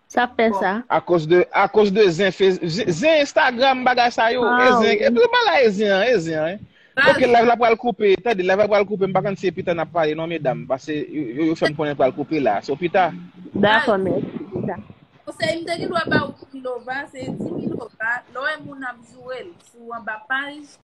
Sa fè sa. Akoz de, akoz de zen, fez, zen, zen Instagram, bagay sa yo. E zen, e tout bagay e zen an, e zen an. Ok, live la pral koupe. Tande, live la pral koupe. M pa konn si e pita n ap pale non, medam. Paske yo, yo, yo fè m konnen pral koupe la. So pita. Dakò, mèsi. Pita. Konsèy m te gen dwa ba ou Dimilova, se Dimilova, lè w wè moun ap joure l sou anba paj,